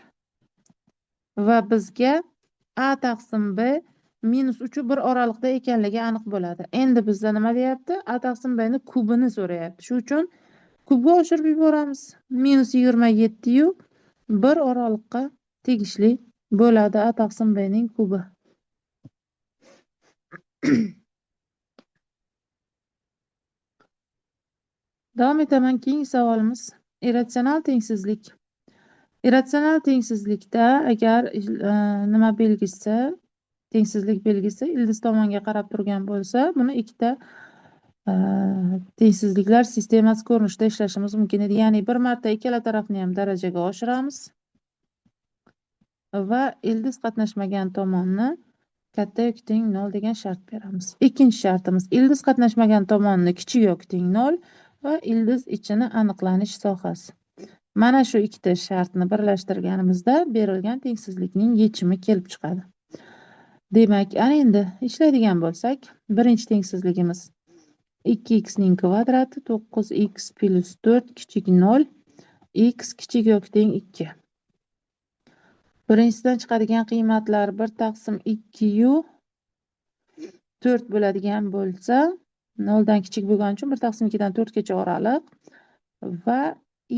va bizga a taqsim b minus 3 1 oraliqda ekanligi aniq bo'ladi. Endi bizda nima deyapti? A taqsim b ni kubini so'rayapti. Shu uchun kubga oshirib yuboramiz. Minus 27 yu 1 oraliqqa tegishli bo'ladi a taqsim b ning kubi. Davom etaman. Keyingi savolimiz irratsional tengsizlik. Irratsional tengsizlikda agar nima belgisi, tengsizlik belgisi ildiz tomonga qarab turgan bo'lsa, buni ikkita tengsizliklar sistemasi ko'rinishida ishlashimiz mumkin edi. Ya'ni bir marta ikkala tarafni ham darajaga oshiramiz va ildiz qatnashmagan tomonni katta yoki teng 0 degan shart beramiz. Ikkinchi shartimiz ildiz qatnashmagan tomonni kichik yoki teng 0 va ildiz ichini aniqlanish sohasi. Mana shu ikkita shartni birlashtirganimizda berilgan tengsizlikning yechimi kelib chiqadi. Demak, ana endi ishlaydigan bo'lsak, birinchi tengsizligimiz 2x ning kvadrati 9x plus 4 kichik 0 x kichik yoki teng 2. Birinchisidan chiqadigan qiymatlar 1 taqsim 2 yu 4 bo'ladigan bo'lsa, 0 dan kichik bo'lgani uchun 1 taqsim 2 dan 4 gacha oraliq va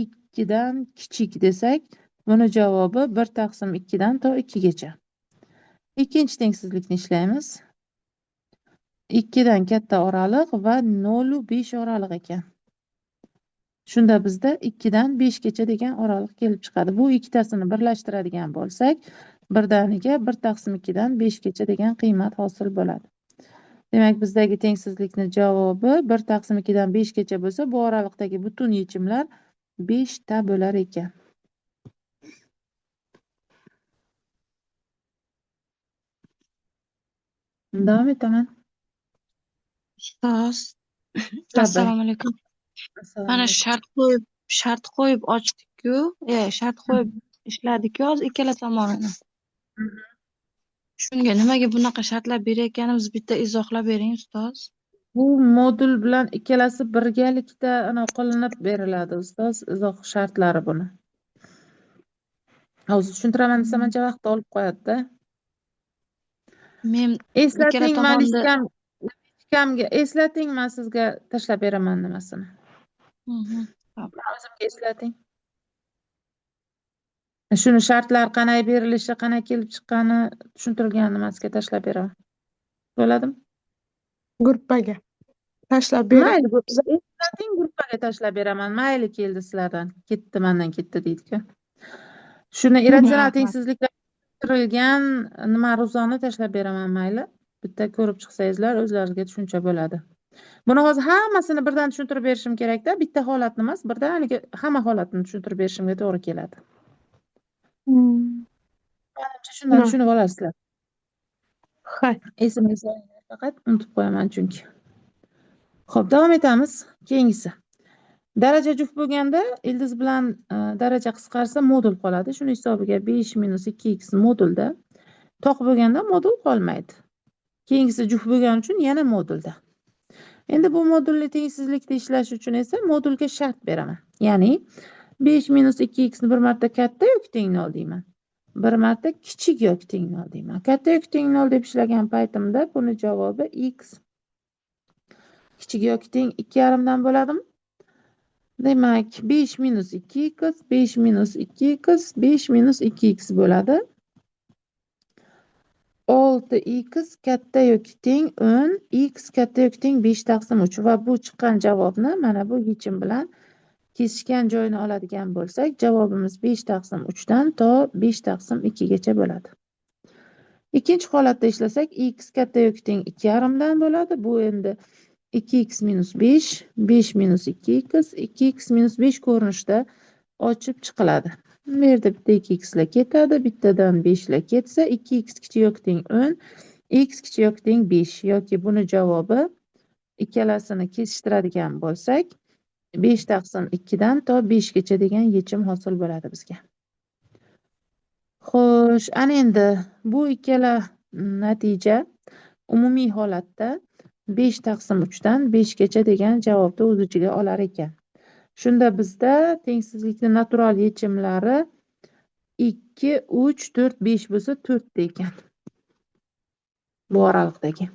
2 dan kichik desak, buni javobi 1 taqsim 2 dan to 2 gacha. Ikkinchi tengsizlikni ishlaymiz. 2 dan katta oraliq va 0,5 oraliq ekan. Shunda bizda 2 dan 5 gacha degan oraliq kelib chiqadi. Bu ikkitasini birlashtiradigan bo'lsak, birdaniga 1 taqsim 2 dan 5 gacha degan qiymat hosil bo'ladi. Demak, bizdagi tengsizlikning javobi 1 taqsim 2 dan 5 gacha bo'lsa, bu oraliqdagi butun yechimlar 5 ta bo'lar ekan. Davom etaman. Ustoz, assalomu alaykum. Mana shart qo'yib, Shart qo'yib ochdik-ku, shart qo'yib ishladik-ku hozir ikkala tomonini. Shunga nimaga bunaqa shartlar berayotganimiz bitta izohlab bering, ustoz. Bu modul bilan ikkalasi birgalikda anaqa qilinib beriladi, ustoz, izoh shartlari buni. Hozir tushuntiraman desam ancha vaqt olib qo'yadi-da. Men ikkala Eslating, man tomonni lichkamga eslating, man sizga tashlab beraman nimasini. O'zimga eslating. Shuni shartlar qanday berilishi, qanday kelib chiqqani tushuntirilgan nimasiga tashlab beraman. Bo'ladimi? Gruppaga tashlab bering. Mayli, eslating, gruppaga tashlab beraman. Mayli, keldi sizlardan. Ketdi, mendan ketdi deydi-ku. Shuni irratsional Rahmat. Tengsizliklar tushuntirilgan nima ma'ruzani tashlab beraman, mayli. Bitta ko'rib chiqsangizlar, o'zlaringizga tushuncha bo'ladi. Buni hozir hammasini birdan tushuntirib berishim kerakda, bitta holatni emas, birdaniga hamma holatni tushuntirib berishimga to'g'ri keladi. Manimcha shundan tushunib olasizlar. Hay. Esimga solinglar, faqat unutib qo'yaman chunki. Xo'p, davom etamiz. Keyingisi. Daraja juft bo'lganda ildiz bilan daraja qisqarsa modul qoladi. Shuni hisobiga 5 minus 2x modulda. Toq bo'lganda modul qolmaydi. Keyingisi juft bo'lgani uchun yana modulda. Endi bu modulli tengsizlikda ishlash uchun esa modulga shart beraman. Ya'ni 5 minus 2x ni bir marta katta yoki teng 0 deyman. Bir marta kichik yoki teng 0 deyman. Katta yoki teng 0 deb ishlagan paytimda buni javobi x kichik yoki teng 2,5 dan bo'ladimi? Demak, 5 minus 2x, 5 minus 2x, 5 minus 2x bo'ladi. 6x katta yoki teng 10, x katta yoki teng 5 taqsim 3 va bu chiqqan javobni mana bu yechim bilan kesishgan joyini oladigan bo'lsak, javobimiz 5 taqsim 3 dan to 5 taqsim 2 gacha bo'ladi. Ikkinchi holatda ishlasak, x katta yoki teng 2,5 dan bo'ladi. Bu endi 2x minus 5, 5 minus 2x, 2x minus 5 ko'rinishda ochib chiqiladi. Bu yerda bitta 2x lar ketadi, bittadan 5 lar ketsa, 2x kichik yoki teng 10, x kichik yoki teng 5 yoki buni javobi ikkalasini kesishtiradigan bo'lsak, 5 taqsim 2 dan to 5 gacha degan yechim hosil bo'ladi bizga. Xo'sh, ana endi bu ikkala natija umumiy holatda 5 taqsim 3 dan 5 gacha degan javobni o'z ichiga olar ekan. Shunda bizda tengsizlikning natural yechimlari 2, 3, 4, 5 bo'lsa 4 ta ekan. Bu oraliqdagi.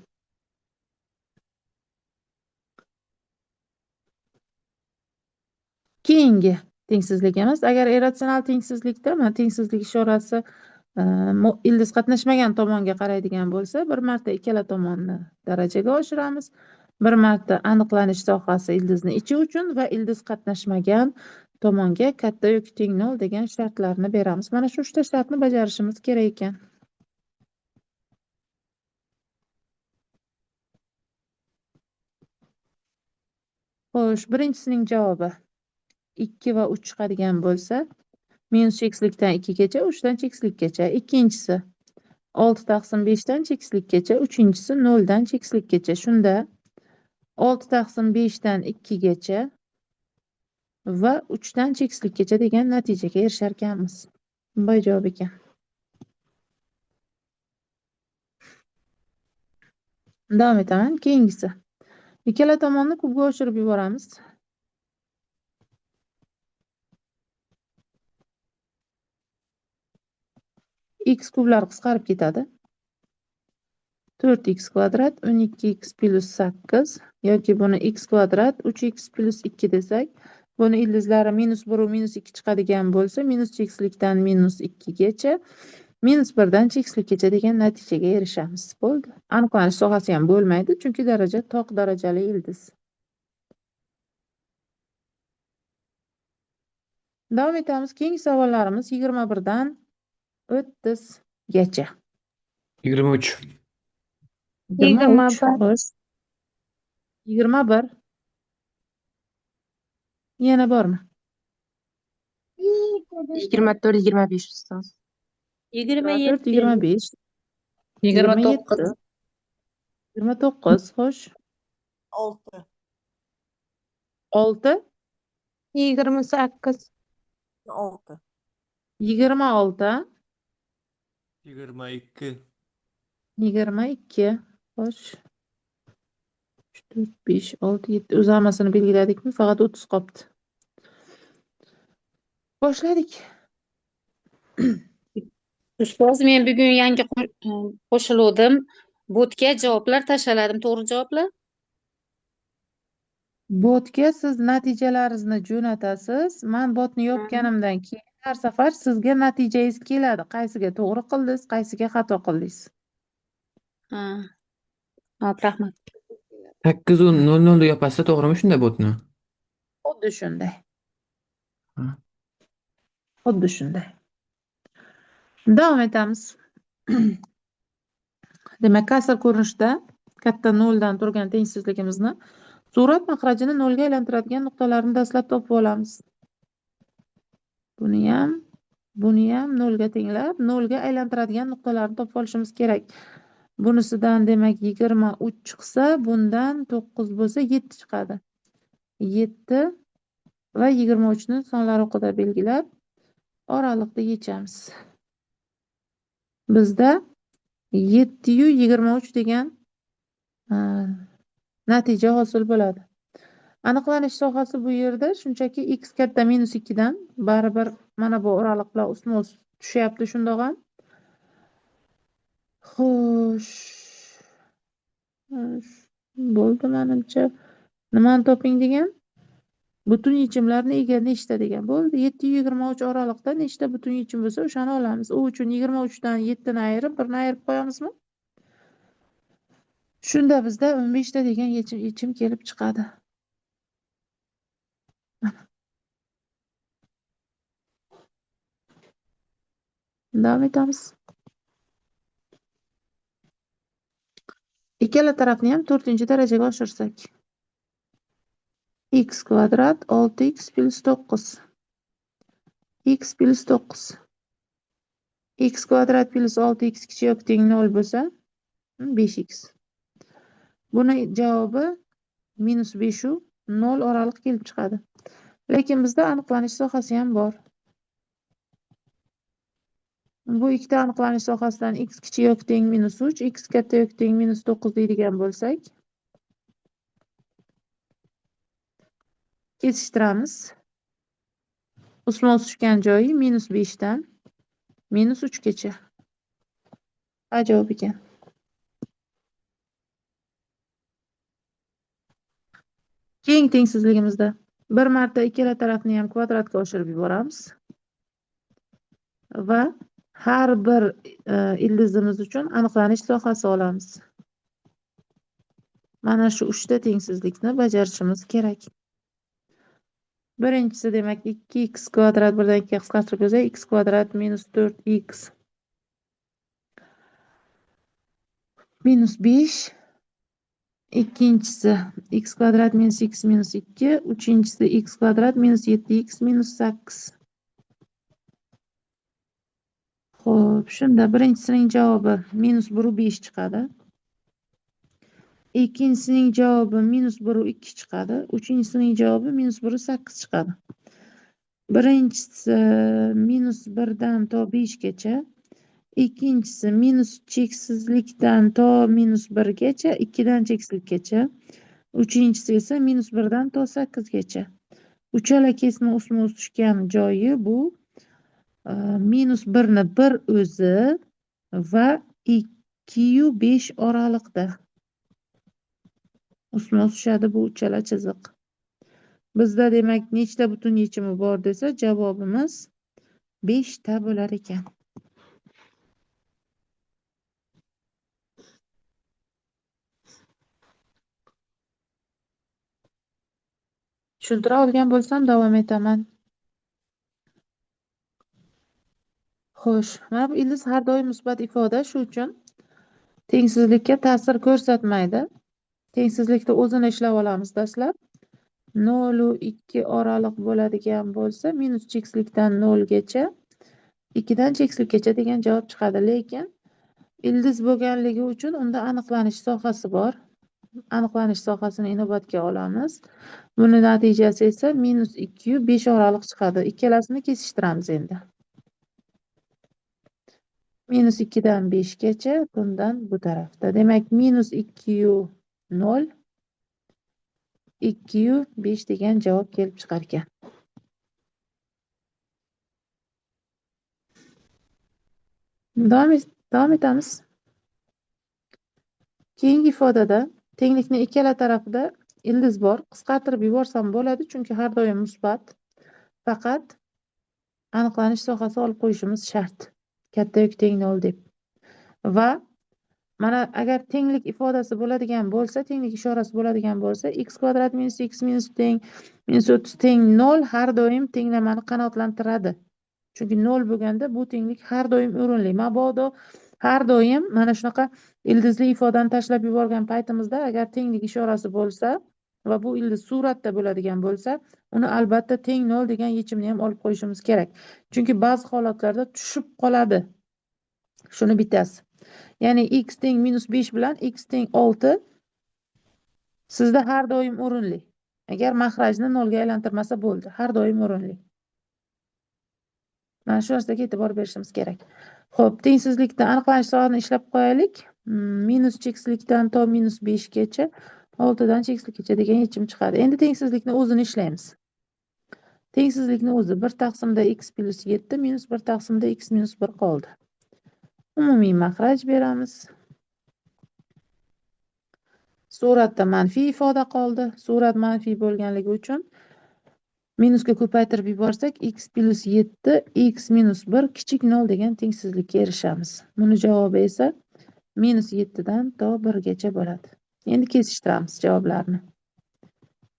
Keyingi tengsizlik emas. Agar irratsional tengsizlikda mana tengsizlik ishorasi ildiz qatnashmagan tomonga qaraydigan bo'lsa, bir marta ikkala tomonni darajaga oshiramiz. Bir marta aniqlanish sohasi ildizni ichi uchun va ildiz qatnashmagan tomonga katta yoki teng 0 degan shartlarni beramiz. Mana shu uchta shartni bajarishimiz kerak ekan. Xo'sh, birinchisining javobi 2 va 3 chiqadigan bo'lsa, minus cheksizlikdan 2 gacha, 3 dan cheksizlikgacha. Ikkinchisi 6 taqsim 5 dan cheksizlikgacha, uchinchisi 0 dan cheksizlikgacha. Shunda 6 taqsim 5 dan 2 gacha va 3 dan cheksizlikgacha degan natijaga erishar ekanmiz. Bunday javob ekan. Davom etaman. Keyingisi. Ikkala tomonni kubga oshirib yuboramiz. X kublar qisqarib ketadi. 4x kvadrat 12x plus 8 yoki buni x kvadrat 3x plus 2 desak, buni ildizlari minus 1 va minus 2 chiqadigan bo'lsa, minus cheksizlikdan minus 2 gacha, minus 1 dan cheksizlikgacha degan natijaga erishamiz. Bo'ldi. Aniqlanish sohasi ham bo'lmaydi, chunki daraja toq darajali ildiz. Davom etamiz. Keyingi savollarimiz 21 dan 30 gacha. 23. 23. Xo'sh. 21. Yana bormi? 24, 25 ustoz. 24, 25. 29. 29, xo'sh. 6. 6. 28. 6. 26. 22. 22. Xo'sh. 3, 4, 5, 6, 7. O'zi hammasini belgiladikmi? Faqat 30 qolibdi. Boshladik. Ustoz, men bugun yangi qo'shiluvdim. Botga javoblar tashladim. To'g'ri javoblar? Botga siz natijalaringizni jo'natasiz. Men botni yopganimdan keyin har safar sizga natijangiz keladi. Qaysiga to'g'ri qildingiz, qaysiga xato qildingiz. Ha. Hop, rahmat. 8:00 da yopasiz, to'g'rimi shunda botni? Xuddi shunday. Ha. Xuddi shunday. Davom etamiz. Demak, kasr ko'rinishda katta noldan turgan tengsizligimizni surat mahrajini nolga aylantiradigan nuqtalarni dastlab topib olamiz. Buni ham nolga tenglab, nolga aylantiradigan nuqtalarni topib olishimiz kerak. Bunisidan demak 23 chiqsa, bundan 9 bo'lsa 7 chiqadi. 7 va 23 ni sonlar o'qida belgilab, oraliqda yechamiz. Bizda 7 yu 23 degan natija hosil bo'ladi. Aniqlanish sohasi bu yerda shunchaki x katta minus 2 dan baribir mana bu oraliq bilan ustma-ust tushyapti shundoq ham. Xo'sh. Bo'ldi menimcha. Nimani toping degan? Butun yechimlarni ega nechta degan. Bo'ldi. 7 yu 23 oraliqda nechta butun yechim bo'lsa, o'shani olamiz. U uchun 23 dan 7 ni ayirib, 1 ni ayirib qo'yamizmi? Shunda bizda 15 ta degan yechim kelib chiqadi. Mana. Davom etamiz. Ikkala tarafni ham 4-darajaga oshirsak. X kvadrat 6x plyus 9. X plyus 9. X kvadrat plyus 6x kichik yoki teng 0 bo'lsa, 5x. Buni javobi minus 5 u 0 oraliq kelib chiqadi. Lekin bizda aniqlanish sohasi ham bor. Bu ikkita aniqlanish sohasidan x kichik yoki teng minus 3, x katta yoki teng minus 9 deydigan bo'lsak, kesishtiramiz. Ustma-ust tushgan joyi minus 5 dan minus 3 gacha. Ajoyib ekan. Keyingi tengsizligimizda bir marta ikkala tarafni ham kvadratga oshirib yuboramiz. Va har bir ildizimiz uchun aniqlanish sohasi olamiz. Mana shu uchta tengsizlikni bajarishimiz kerak. Birinchisi demak 2x kvadrat birdan ikkiga qisqartirib yozsak, x kvadrat minus 4x minus 5. Ikkinchisi x kvadrat minus x minus 2, uchinchisi x kvadrat minus 7x minus 8. Xo'p, shunda birinchisining javobi minus bir u 5 chiqadi. Ikkinchisining javobi minus bir u 2 chiqadi. Uchinchisining javobi minus bir u 8 chiqadi. Birinchisi minus 1dan to 5 gacha, ikkinchisi minus cheksizlikdan to minus 1 gacha, 2dan cheksizlikgacha, uchinchisi esa minus 1dan to 8 gacha. Uchala kesma ustma-ust tushgan joyi bu minus 1ni bir o'zi va 2 yu 5 oraliqda ustma-ust tushadi bu uchala chiziq. Bizda demak nechta butun yechimi bor desa, javobimiz 5 ta bo'lar ekan. Tushuntira olgan bo'lsam davom etaman. Xo'sh, mana bu ildiz har doim musbat ifoda, shu uchun tengsizlikka ta'sir ko'rsatmaydi. Tengsizlikni o'zini ishlab olamiz dastlab. 0 u 2 oraliq bo'ladigan bo'lsa, minus cheksizlikdan 0 gacha, 2 dan cheksizlikgacha degan javob chiqadi. Lekin ildiz bo'lganligi uchun unda aniqlanish sohasi bor. Aniqlanish sohasini inobatga olamiz. Buni natijasi esa minus 2 5 oraliq chiqadi. Ikkalasini kesishtiramiz endi. Minus 2 dan 5 gacha, bundan bu tarafda. Demak, minus 2 0, 2 5 degan javob kelib chiqar ekan. Davom etamiz. Keyingi ifodada tenglikni ikkala tarafida ildiz bor. Qisqartirib yuborsam bo'ladi, chunki har doim musbat. Faqat aniqlanish sohasi olib qo'yishimiz shart. Katta yoki teng 0 deb. Va mana agar tenglik ifodasi bo'ladigan bo'lsa, tenglik ishorasi bo'ladigan bo'lsa, x kvadrat minus x minus teng minus 30 teng 0 har doim tenglamani qanoatlantiradi. Chunki 0 bo'lganda bu tenglik har doim o'rinli. Mabodo har doim mana shunaqa ildizli ifodani tashlab yuborgan paytimizda agar tenglik ishorasi bo'lsa va bu ildiz suratda bo'ladigan bo'lsa, uni albatta teng 0 degan yechimni ham olib qo'yishimiz kerak. Chunki ba'zi holatlarda tushib qoladi. Shuni bittasi. Ya'ni x teng minus 5 bilan x teng 6 sizda har doim o'rinli. Agar mahrajni 0 ga aylantirmasa bo'ldi, har doim o'rinli. Mana shu narsaga e'tibor berishimiz kerak. Xo'p, tengsizlikni aniqlanish soatini ishlab qo'yaylik. Minus cheksizlikdan to minus 5 gacha, 6 dan cheksizlikgacha degan yechim chiqadi. Endi tengsizlikni o'zini ishlaymiz. Tengsizlikni o'zi 1 taqsimda x plus 7 minus 1 taqsimda x minus 1 qoldi. Umumiy mahraj beramiz. Suratda manfiy ifoda qoldi. Surat manfiy bo'lganligi uchun minusga ko'paytirib yuborsak, x plus 7, x minus 1 kichik 0 degan tengsizlikka erishamiz. Buni javobi esa minus 7 dan to 1 gacha bo'ladi. Endi kesishtiramiz javoblarni.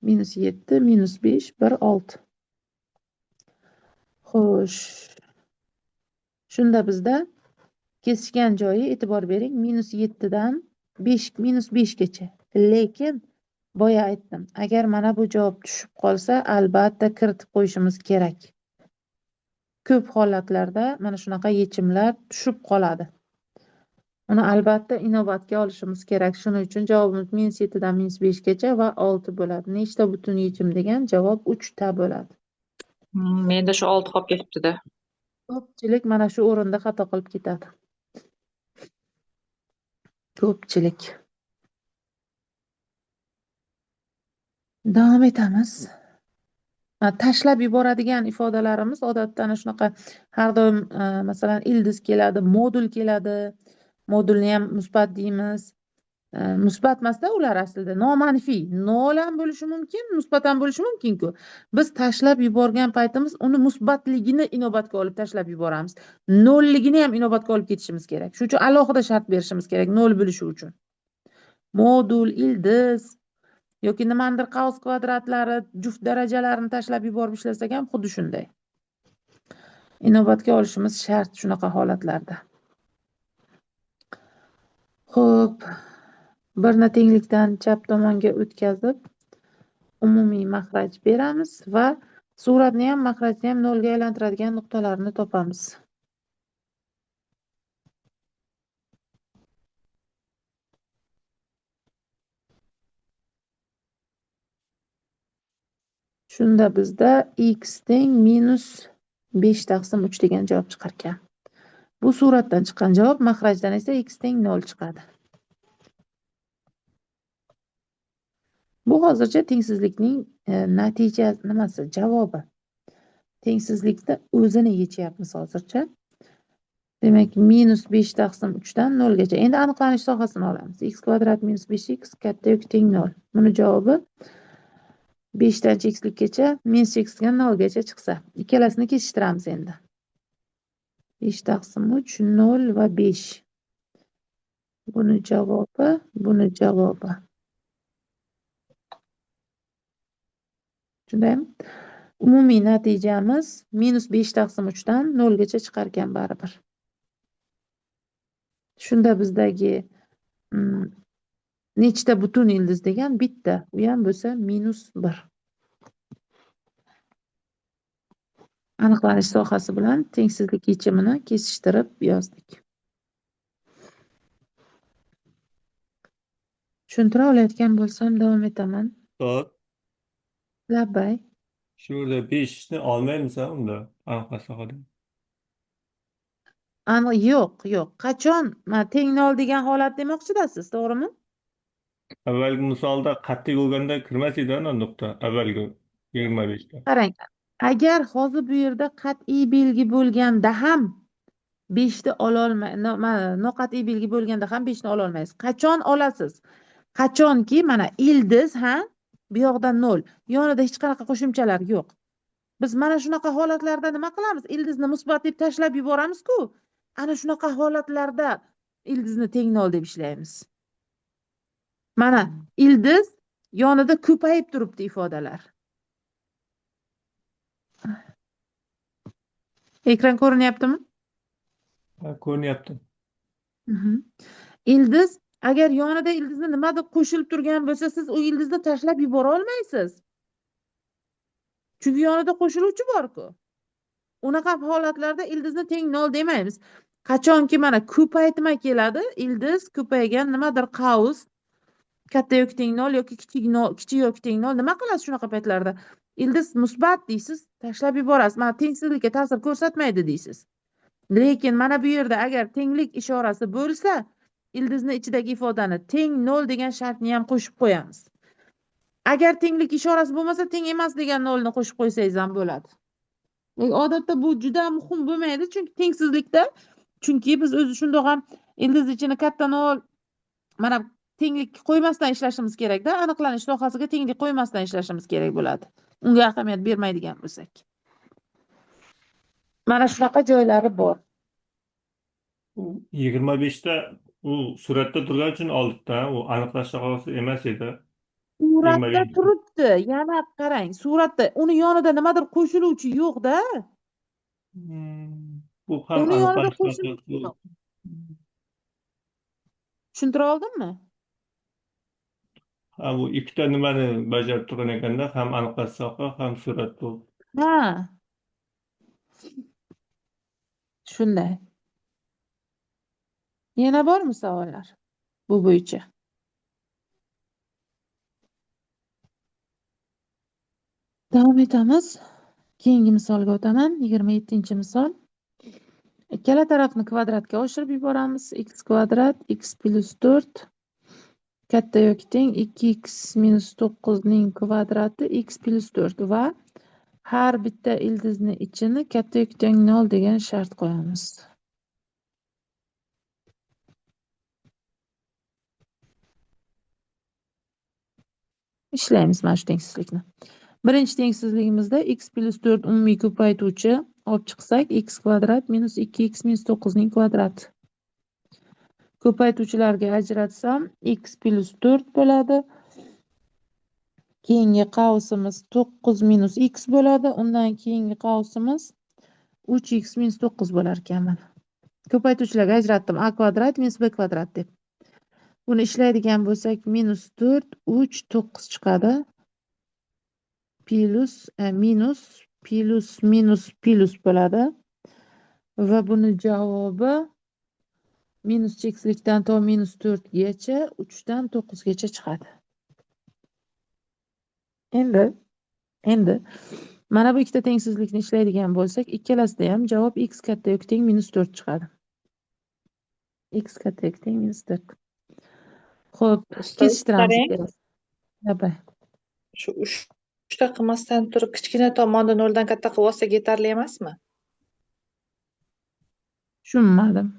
Minus 7, minus 5, 1, 6. Xo'sh. Shunda bizda kesishgan joyi e'tibor bering, minus 7 dan 5, minus 5 gacha. Lekin boya aytdim, agar mana bu javob tushib qolsa, albatta kiritib qo'yishimiz kerak. Ko'p holatlarda mana shunaqa yechimlar tushib qoladi. Uni albatta inobatga olishimiz kerak. Shuning uchun javobimiz minus 7 dan minus 5 gacha va 6 bo'ladi. Nechta butun yechim degan javob 3 ta bo'ladi. Menda shu 6 qolib ketibdi-da. Ko'pchilik mana shu o'rinda xato qilib ketadi. Ko'pchilik. Davom etamiz. Tashlab yuboradigan ifodalarimiz odatda ana shunaqa har doim, masalan, ildiz keladi, modul keladi. Modulni ham musbat deymiz. Musbat emasda ular aslida nomanfiy. Nol ham bo'lishi mumkin, musbat ham bo'lishi mumkin-ku. Biz tashlab yuborgan paytimiz uni musbatligini inobatga olib tashlab yuboramiz. Nolligini ham inobatga olib ketishimiz kerak. Shuning uchun alohida shart berishimiz kerak nol bo'lishi uchun. Modul, ildiz yoki nimadir qavs kvadratlari, juft darajalarini tashlab yuborib ishlasak ham xuddi shunday. Inobatga olishimiz shart shunaqa holatlarda. Xo'p, birni tenglikdan chap tomonga o'tkazib, umumiy mahraj beramiz va suratni ham, mahrajni ham nolga aylantiradigan nuqtalarni topamiz. Shunda bizda x teng minus 5 taqsim 3 degan javob chiqar ekan. Bu suratdan chiqqan javob, mahrajdan esa x teng 0 chiqadi. Bu hozircha tengsizlikning natija nimasi, javobi. Tengsizlikni o'zini yechyapmiz hozircha. Demak, minus 5 taqsim 3 dan 0 gacha. Endi aniqlanish sohasini olamiz. X kvadrat minus 5x katta yoki teng 0. Buni javobi 5 dan cheksizlikkacha, minus cheksizlikdan 0 gacha chiqsa. Ikkalasini kesishtiramiz endi. 5 taqsim 3, 0 va 5. Buni javobi, buni javobi. Shundaymi? Umumiy natijamiz minus 5 taqsim 3 dan 0 gacha chiqar ekan baribir. Shunda bizdagi nechta butun ildiz degan bitta, u ham bo'lsa minus 1. Aniqlanish sohasi bilan tengsizlik yechimini kesishtirib yozdik. Tushuntira olayotgan bo'lsam davom etaman. To'rt. Labbay. Shu yerda 5 ni olmaymiz a unda aniqlash sohada. Aniq yo'q, yo'q. Qachon mana teng nol degan holat demoqchidasiz, to'g'rimi? Avvalgi misolda qat'iy bo'lganda kirmas edi ana nuqta avvalgi 25 ta. Qarang, agar hozir bu yerda qat'iy belgi bo'lganda ham 5 ni ololmay, mana noqat'iy belgi bo'lganda ham 5 ni ololmaysiz. Qachon olasiz? Qachonki mana ildiz, ha, bu yoqda 0, yonida hech qanaqa qo'shimchalar yo'q. Biz mana shunaqa holatlarda nima qilamiz? Ildizni musbat deb tashlab yuboramiz-ku. Ana shunaqa holatlarda ildizni teng nol deb ishlaymiz. Mana ildiz yonida ko'payib turibdi ifodalar. Ekran ko'rinyaptimi? Ha, ko'rinyapti. Ildiz agar yonida ildizni nimadir qo'shilib turgan bo'lsa, siz u ildizni tashlab yubora olmaysiz. Chunki yonida qo'shiluvchi bor-ku. Unaqa holatlarda ildizni teng nol demaymiz. Qachonki mana ko'paytma keladi, ildiz ko'paygan nimadir qavs katta yoki teng nol yoki kichik nol, kichik yoki teng nol, nima qilasiz shunaqa paytlarda? Ildiz musbat deysiz, tashlab yuborasiz. Mana tengsizlikka ta'sir ko'rsatmaydi deysiz. Lekin mana bu yerda agar tenglik ishorasi bo'lsa, ildizni ichidagi ifodani teng nol degan shartni ham qo'shib qo'yamiz. Agar tenglik ishorasi bo'lmasa, teng emas degan nolni qo'shib qo'ysangiz ham bo'ladi. Lekin odatda bu juda muhim bo'lmaydi, chunki tengsizlikda, chunki biz o'zi shundoq ham ildiz ichini katta nol, mana tenglik qo'ymasdan ishlashimiz kerakda, aniqlanish sohasiga tenglik qo'ymasdan ishlashimiz kerak bo'ladi. Unga ahamiyat bermaydigan bo'lsak. Mana shunaqa joylari bor. U 25 ta u suratda turgani uchun oldikda, u aniqlash sohasi emas edi. Suratda 25. turibdi. Yana qarang, suratda uni yonida nimadir qo'shiluvchi yo'q-da. Bu ham Uni yonida aniqlash qo'shiluvchi sohasi. yo'q. Tushuntira oldimmi? Ha, bu ikkita nimani bajarib turgan ekanda, ham aniqlash soha, ham surat bu. Ha. Shunday. Yana bormi savollar bu bo'yicha? Davom etamiz. Keyingi misolga o'taman. 27-misol. Ikkala tarafni kvadratga oshirib yuboramiz. X kvadrat x plyus 4 katta yoki teng 2x minus 9 ning kvadrati x plyus 4 va har bitta ildizni ichini katta yoki teng 0 degan shart qo'yamiz. Ishlaymiz mana shu tengsizlikni. Birinchi tengsizligimizda x plyus 4 umumiy ko'paytuvchi olib chiqsak, x kvadrat minus 2x minus 9 ning kvadrati. Ko'paytuvchilarga ajratsam, x plyus 4 bo'ladi. Keyingi qavsimiz 9 minus x bo'ladi. Undan keyingi qavsimiz 3x minus 9 bo'lar ekan mana. Ko'paytuvchilarga ajratdim. A kvadrat minus b kvadrat deb. Buni ishlaydigan bo'lsak, minus 4, 3, 9 chiqadi. Plus, minus, plus, minus, plus bo'ladi. Va buni javobi minus cheksizlikdan to minus 4 gacha, 3 dan 9 gacha chiqadi. Endi mana bu ikkita tengsizlikni ishlaydigan bo'lsak, ikkalasida ham javob x katta yoki teng minus 4 chiqadi. X katta yoki teng minus 4. Xo'p, Ustoz, kesishtiramiz qarang. ikkalasini. Labay. Shu uchta qilmasdan turib kichkina tomonni noldan katta qilib olsak yetarli emasmi? Tushunmadim.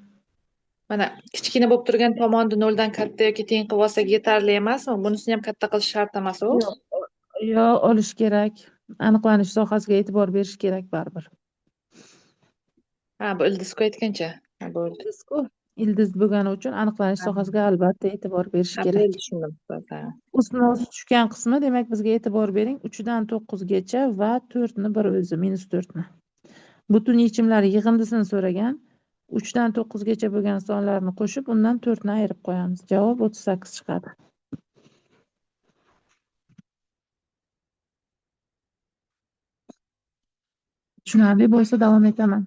Mana kichkina bo'lib turgan tomonni noldan katta yoki teng qilib olsak yetarli emasmi? Bunisini ham katta qilish shart emas u. Yo'q, yo'q, olish kerak. Aniqlanish sohasiga e'tibor berish kerak baribir. Ha, bu ildizku aytgancha. Ha, bo'ldi. Ildizku. Ildiz bo'lgani uchun aniqlanish sohasiga albatta e'tibor berish Ha, kerak. bo'ldi, tushundim. Ha. Ustma ust tushgan qismi, demak bizga e'tibor bering, 3 dan 9 gacha va 4 ni bir o'zi, minus 4 ni. Butun yechimlar yig'indisini so'ragan. 3 dan 9 gacha bo'lgan sonlarni qo'shib, undan 4 ni ayirib qo'yamiz. Javob 38 chiqadi. Tushunarli bo'lsa davom etaman.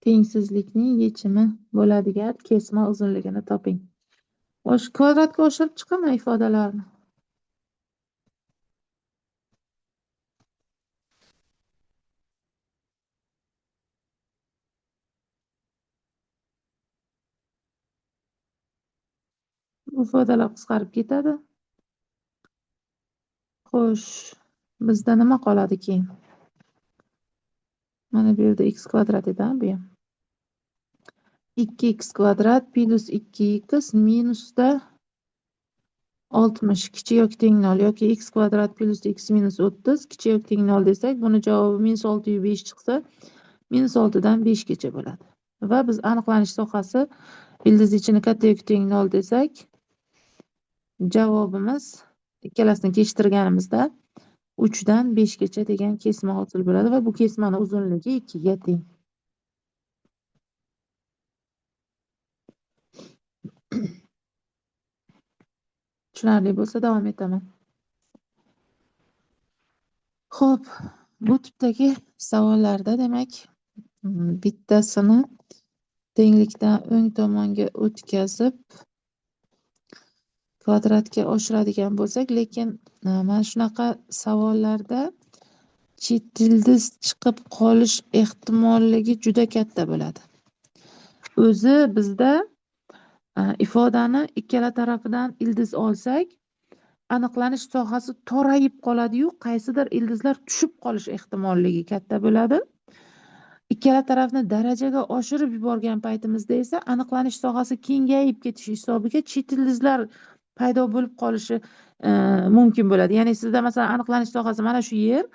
Tengsizlikning yechimi bo'ladigan kesma uzunligini toping. O'sha kvadratga oshirib chiqaman ifodalarni. Ifodalar qisqarib ketadi. Xo'sh, bizda nima qoladi keyin? Mana bu yerda x kvadrat edi, bu ham. 2x kvadrat plus 2x minusda 60 kichik yoki teng 0 yoki x kvadrat plus x minus 30 kichik yoki teng 0 desak, buni javobi minus 605 chiqsa, minus 6 dan 5 gacha bo'ladi. Va biz aniqlanish sohasi ildiz ichini katta yoki teng 0 desak, javobimiz ikkalasini keshtirganimizda 3 dan 5 gacha degan kesma hosil bo'ladi va bu kesmani uzunligi 2 ga teng. Tushunarli bo'lsa davom etaman. Xo'p, bu tipdagi savollarda demak bittasini tenglikdan o'ng tomonga o'tkazib kvadratga oshiradigan bo'lsak, lekin mana shunaqa savollarda chet ildiz chiqib qolish ehtimolligi juda katta bo'ladi. O'zi bizda ifodani ikkala tarafidan ildiz olsak, aniqlanish sohasi torayib qoladi-yu, qaysidir ildizlar tushib qolish ehtimolligi katta bo'ladi. Ikkala tarafni darajaga oshirib yuborgan paytimizda esa aniqlanish sohasi kengayib ketishi hisobiga chet ildizlar paydo bo'lib qolishi mumkin bo'ladi. Ya'ni sizda masalan aniqlanish sohasi mana shu yer,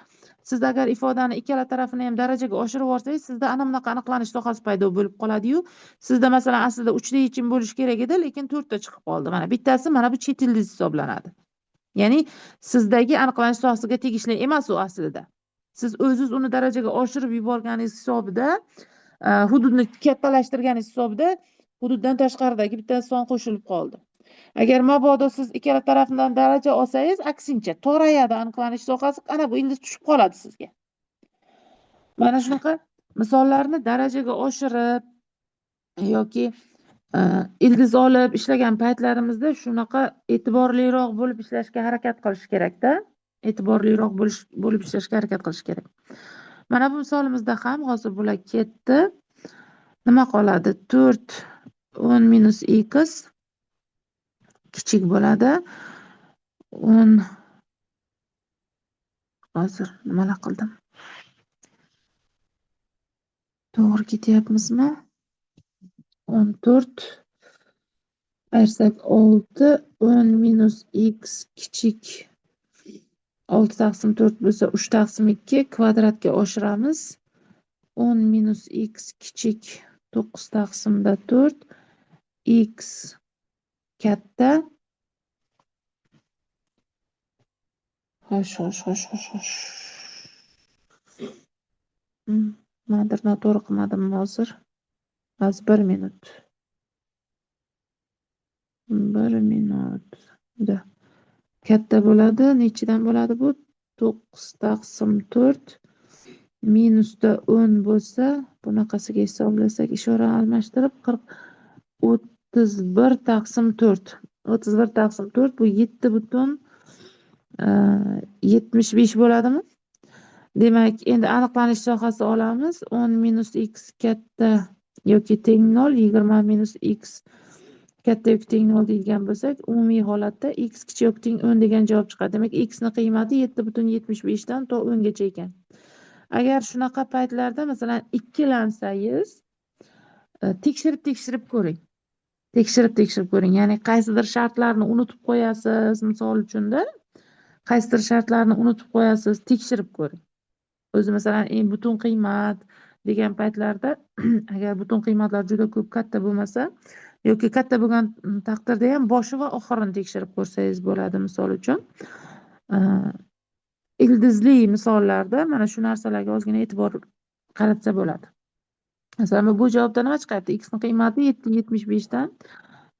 siz agar ifodani ikkala tarafini ham darajaga oshirib yuborsangiz, sizda ana bunaqa aniqlanish sohasi paydo bo'lib qoladi-yu, sizda masalan aslida 3 ta yechim bo'lishi kerak edi, lekin 4 ta chiqib qoldi. Mana bittasi mana bu chet ildiz hisoblanadi. Ya'ni sizdagi aniqlanish sohasiga tegishli emas u aslida. Siz o'zingiz uni darajaga oshirib yuborganingiz hisobida, hududni kattalashtirganingiz hisobida hududdan tashqaridagi bitta son qo'shilib qoldi. Agar mabodo siz ikkala tarafdan daraja olsangiz, aksincha torayadi aniqlanish sohasi, ana bu ildiz tushib qoladi sizga. Mana shunaqa misollarni darajaga oshirib yoki ildiz olib ishlagan paytlarimizda shunaqa e'tiborliroq bo'lib ishlashga harakat qilish kerakda. E'tiborliroq bo'lib ishlashga harakat qilish kerak. Mana bu misolimizda ham hozir bular ketdi. Nima qoladi? 4 10 minus x kichik bo'ladi. 10 hozir nimalar qildim? To'g'ri ketyapmizmi? 14 ayirsak 6 10 minus x kichik 6 taqsim 4 bo'lsa 3 taqsim 2 kvadratga oshiramiz. 10 minus x kichik 9 taqsimda 4 x katta. Xo'sh, xo'sh, xo'sh, xo'sh, xo'sh. Nimadir noto'g'ri qilmadimmi hozir? Az 1 minut. 1 minut. Da. Katta bo'ladi. Nechidan bo'ladi bu? 9 taqsim 4 minusda 10 bo'lsa, bunaqasiga hisoblasak, ishora almashtirib 40 31 taqsim 4. 31 taqsim 4 bu 7,75 bo'ladimi? Demak, endi aniqlanish sohasi olamiz. 10 minus x katta yoki teng 0, 20 minus x katta yoki teng 0 deydigan bo'lsak, umumiy holatda x kichik yoki teng 10 degan javob chiqadi. Demak, x ni qiymati 7,75 dan to 10 gacha ekan. Agar shunaqa paytlarda masalan ikkilansangiz, tekshirib ko'ring. Tekshirib ko'ring. Ya'ni qaysidir shartlarni unutib qo'yasiz, misol uchunda qaysidir shartlarni unutib qo'yasiz, tekshirib ko'ring. O'zi masalan eng butun qiymat degan paytlarda agar butun qiymatlar juda ko'p katta bo'lmasa yoki katta bo'lgan taqdirda ham boshi va oxirini tekshirib ko'rsangiz bo'ladi. Misol uchun ildizli misollarda mana shu narsalarga ozgina e'tibor qaratsa bo'ladi. Masalan, bu javobda nima chiqyapti? X ni qiymati 7,75 dan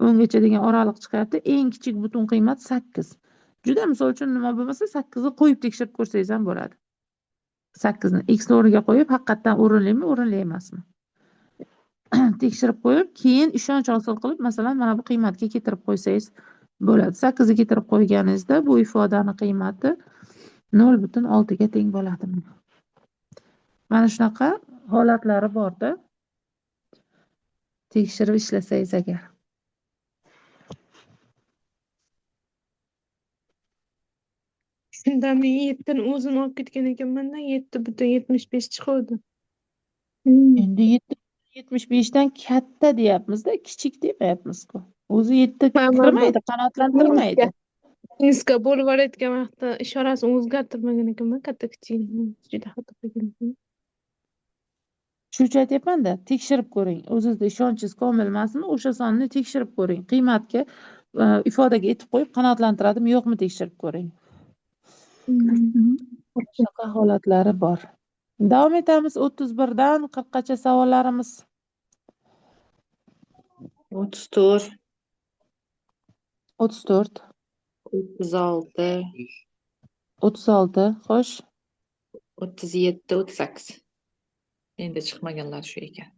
10 gacha degan oraliq chiqyapti. Eng kichik butun qiymat 8. Juda misol uchun nima bo'lmasa 8 ni qo'yib tekshirib ko'rsangiz ham bo'ladi. 8 ni x o'rniga qo'yib, haqiqatan o'rinlimi, o'rinli emasmi? Tekshirib qo'yib, keyin ishonch hosil qilib, masalan, mana bu qiymatga keltirib qo'ysangiz bo'ladi. 8 ni keltirib qo'yganingizda bu ifodani qiymati 0,6 ga teng bo'ladi. Mana shunaqa holatlari borda. Tekshirib ishlasangiz agar. Shunda men yettini o'zini olib ketgan ekanman-da, 7,75 chiquvdi. Endi 7,75 dan katta deyapmiz-da, kichik demayapmiz-ku. O'zi yetti Ha, mana bu kirmaydi, qanoatlantirmaydi. Minusga bo'lib yuborayotgan vaqtda ishorasini o'zgartirmagan ekanman, katta kichigini juda xato qilgan ekanman. Shu uchun aytyapman-da, tekshirib ko'ring. O'zingizda ishonchingiz komil emasmi, o'sha sonni tekshirib ko'ring. Qiymatga, ifodaga etib qo'yib qanoatlantiradimi, yo'qmi tekshirib ko'ring. Shunaqa holatlari bor. Davom etamiz 31 dan 40 gacha savollarimiz. 34, 34, 36, 36, xo'sh. 37, 38. Endi chiqmaganlar shu ekan.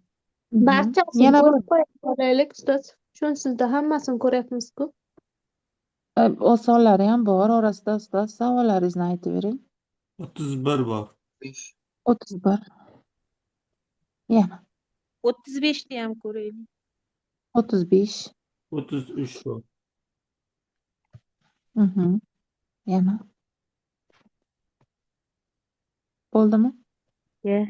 Barchasini Yana bir ko'rib qo'ya qolaylik, ustoz. Shunsizda hammasini ko'ryapmiz-ku. Osonlari ham bor orasida, ustoz, savollaringizni aytib bering. 31 bor. 31. Yana. 35 ni ham ko'raylik. 35. 33 bor. Yana. Bo'ldimi? Ye.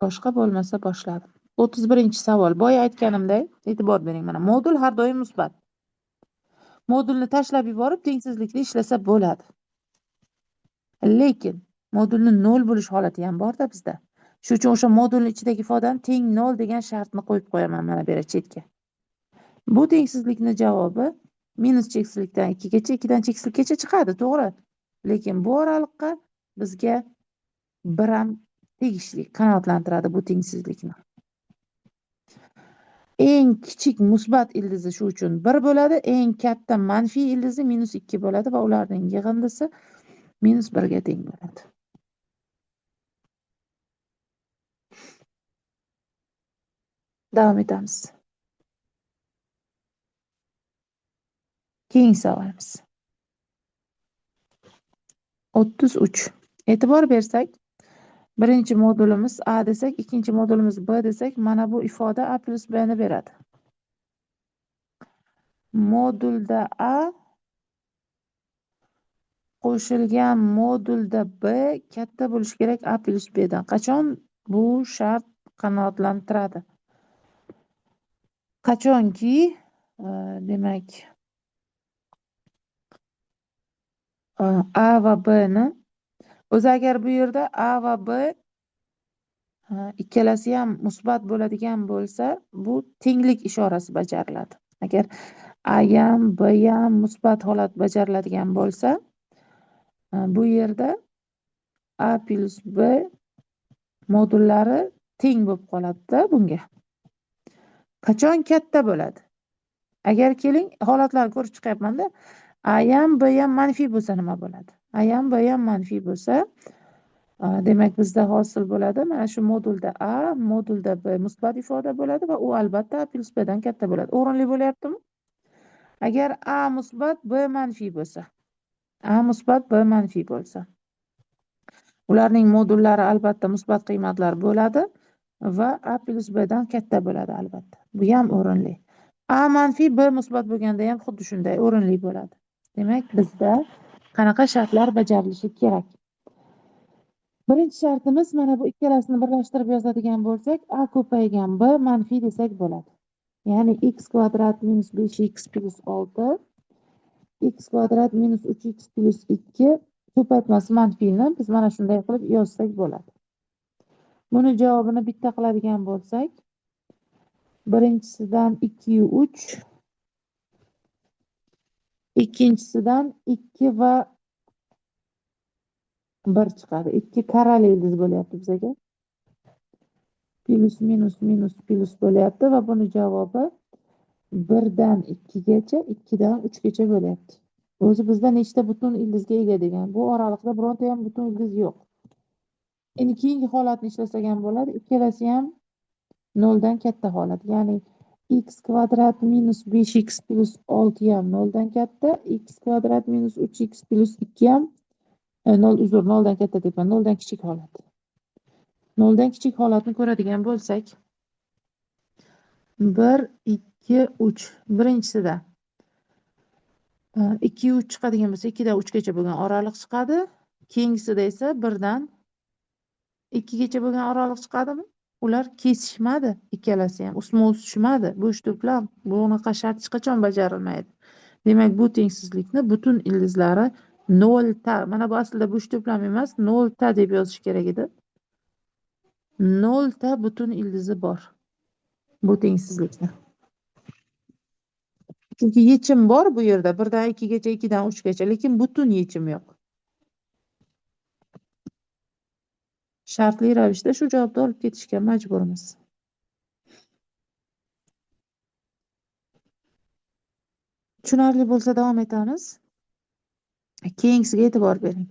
Boshqa bo'lmasa boshladim. 31-savol. Boya aytganimdek, e'tibor bering mana, modul har doim musbat. Modulni tashlab yuborib tengsizlikni ishlasa bo'ladi. Lekin modulni 0 bo'lish holati ham bor-da bizda. Shu uchun o'sha modulni ichidagi ifodani teng 0 degan shartni qo'yib qo'yaman mana bu yerga chetga. Bu tengsizlikni javobi minus cheksizlikdan 2 gacha, 2 dan cheksizlikkacha chiqadi, to'g'ri. Lekin bu oraliqqa bizga 1 ham tegishli, qanoatlantiradi bu tengsizlikni. Eng kichik musbat ildizi shu uchun 1 bo'ladi, eng katta manfiy ildizi minus 2 bo'ladi va ularning yig'indisi minus 1 ga teng bo'ladi. Davom etamiz. Keyingi savolimiz. 33. E'tibor bersak, birinchi modulimiz A desak, ikkinchi modulimiz B desak, mana bu ifoda A plus B ni beradi. Modulda A qo'shilgan modulda B katta bo'lishi kerak A plus B dan. Qachon bu shart qanoatlantiradi? Qachonki, demak, A va B ni o'zi agar bu yerda A va B ikkalasi ham musbat bo'ladigan bo'lsa, bu tenglik ishorasi bajariladi. Agar A ham B ham musbat holat bajariladigan bo'lsa, bu yerda A plus B modullari teng bo'lib qoladi-da bunga. Qachon katta bo'ladi? Agar keling, holatlarni ko'rib chiqyapman-da. A ham B ham manfiy bo'lsa nima bo'ladi? A ham B ham manfiy bo'lsa, demak bizda hosil bo'ladi mana shu modulda A, modulda B musbat ifoda bo'ladi va u albatta A plus B dan katta bo'ladi. O'rinli bo'lyaptimi? Agar A musbat, B manfiy bo'lsa, A musbat, B manfiy bo'lsa, ularning modullari albatta musbat qiymatlar bo'ladi va A plus B dan katta bo'ladi albatta. Bu ham o'rinli. A manfiy, B musbat bo'lganda ham xuddi shunday o'rinli bo'ladi. Demak, bizda qanaqa shartlar bajarilishi kerak? Birinchi shartimiz mana bu ikkalasini birlashtirib yozadigan bo'lsak, A ko'paygan B manfiy desak bo'ladi. Ya'ni x kvadrat minus 5x plus 6, x kvadrat minus 3x plus 2 ko'paytmasi manfiyni biz mana shunday qilib yozsak bo'ladi. Buni javobini bitta qiladigan bo'lsak, birinchisidan 2 3, ikkinchisidan 2 va 1 chiqadi. 2 karali ildiz bo'lyapti bizga. Plus minus minus plus bo'lyapti va buni javobi 1 dan 2 gacha, 2 dan 3 gacha bo'lyapti. O'zi bizda nechta butun ildizga ega degan. Bu oraliqda bironta ham butun ildiz yo'q. Endi keyingi holatni ishlasak ham bo'ladi. Ikkalasi ham 0 dan katta holat. Ya'ni x kvadrat minus 5x plus 6 ham 0 dan katta, x kvadrat minus 3x plus 2 ham 0, uzr, 0 dan katta deyapman, 0 dan kichik holat. 0 dan kichik holatni ko'radigan bo'lsak, 1, 2, 3. Birinchisida 2 3 chiqadigan bo'lsa, 2 dan 3 gacha bo'lgan oraliq chiqadi. Keyingisida esa 1 dan 2 gacha bo'lgan oraliq chiqadimi? Ular kesishmadi, ikkalasi ham ustma-ust tushmadi. Bo'sh to'plam, bunaqa shart hech qachon bajarilmaydi. Demak, bu tengsizlikni butun ildizlari nolta. Mana bu aslida bo'sh to'plam emas, nolta deb yozish kerak edi. Nolta butun ildizi bor bu tengsizlikni. Chunki yechim bor bu yerda 1 dan 2 gacha, 2 dan 3 gacha, lekin butun yechim yo'q. Shartli ravishda shu javobni olib ketishga majburmiz. Tushunarli bo'lsa davom etamiz. Keyingisiga e'tibor bering.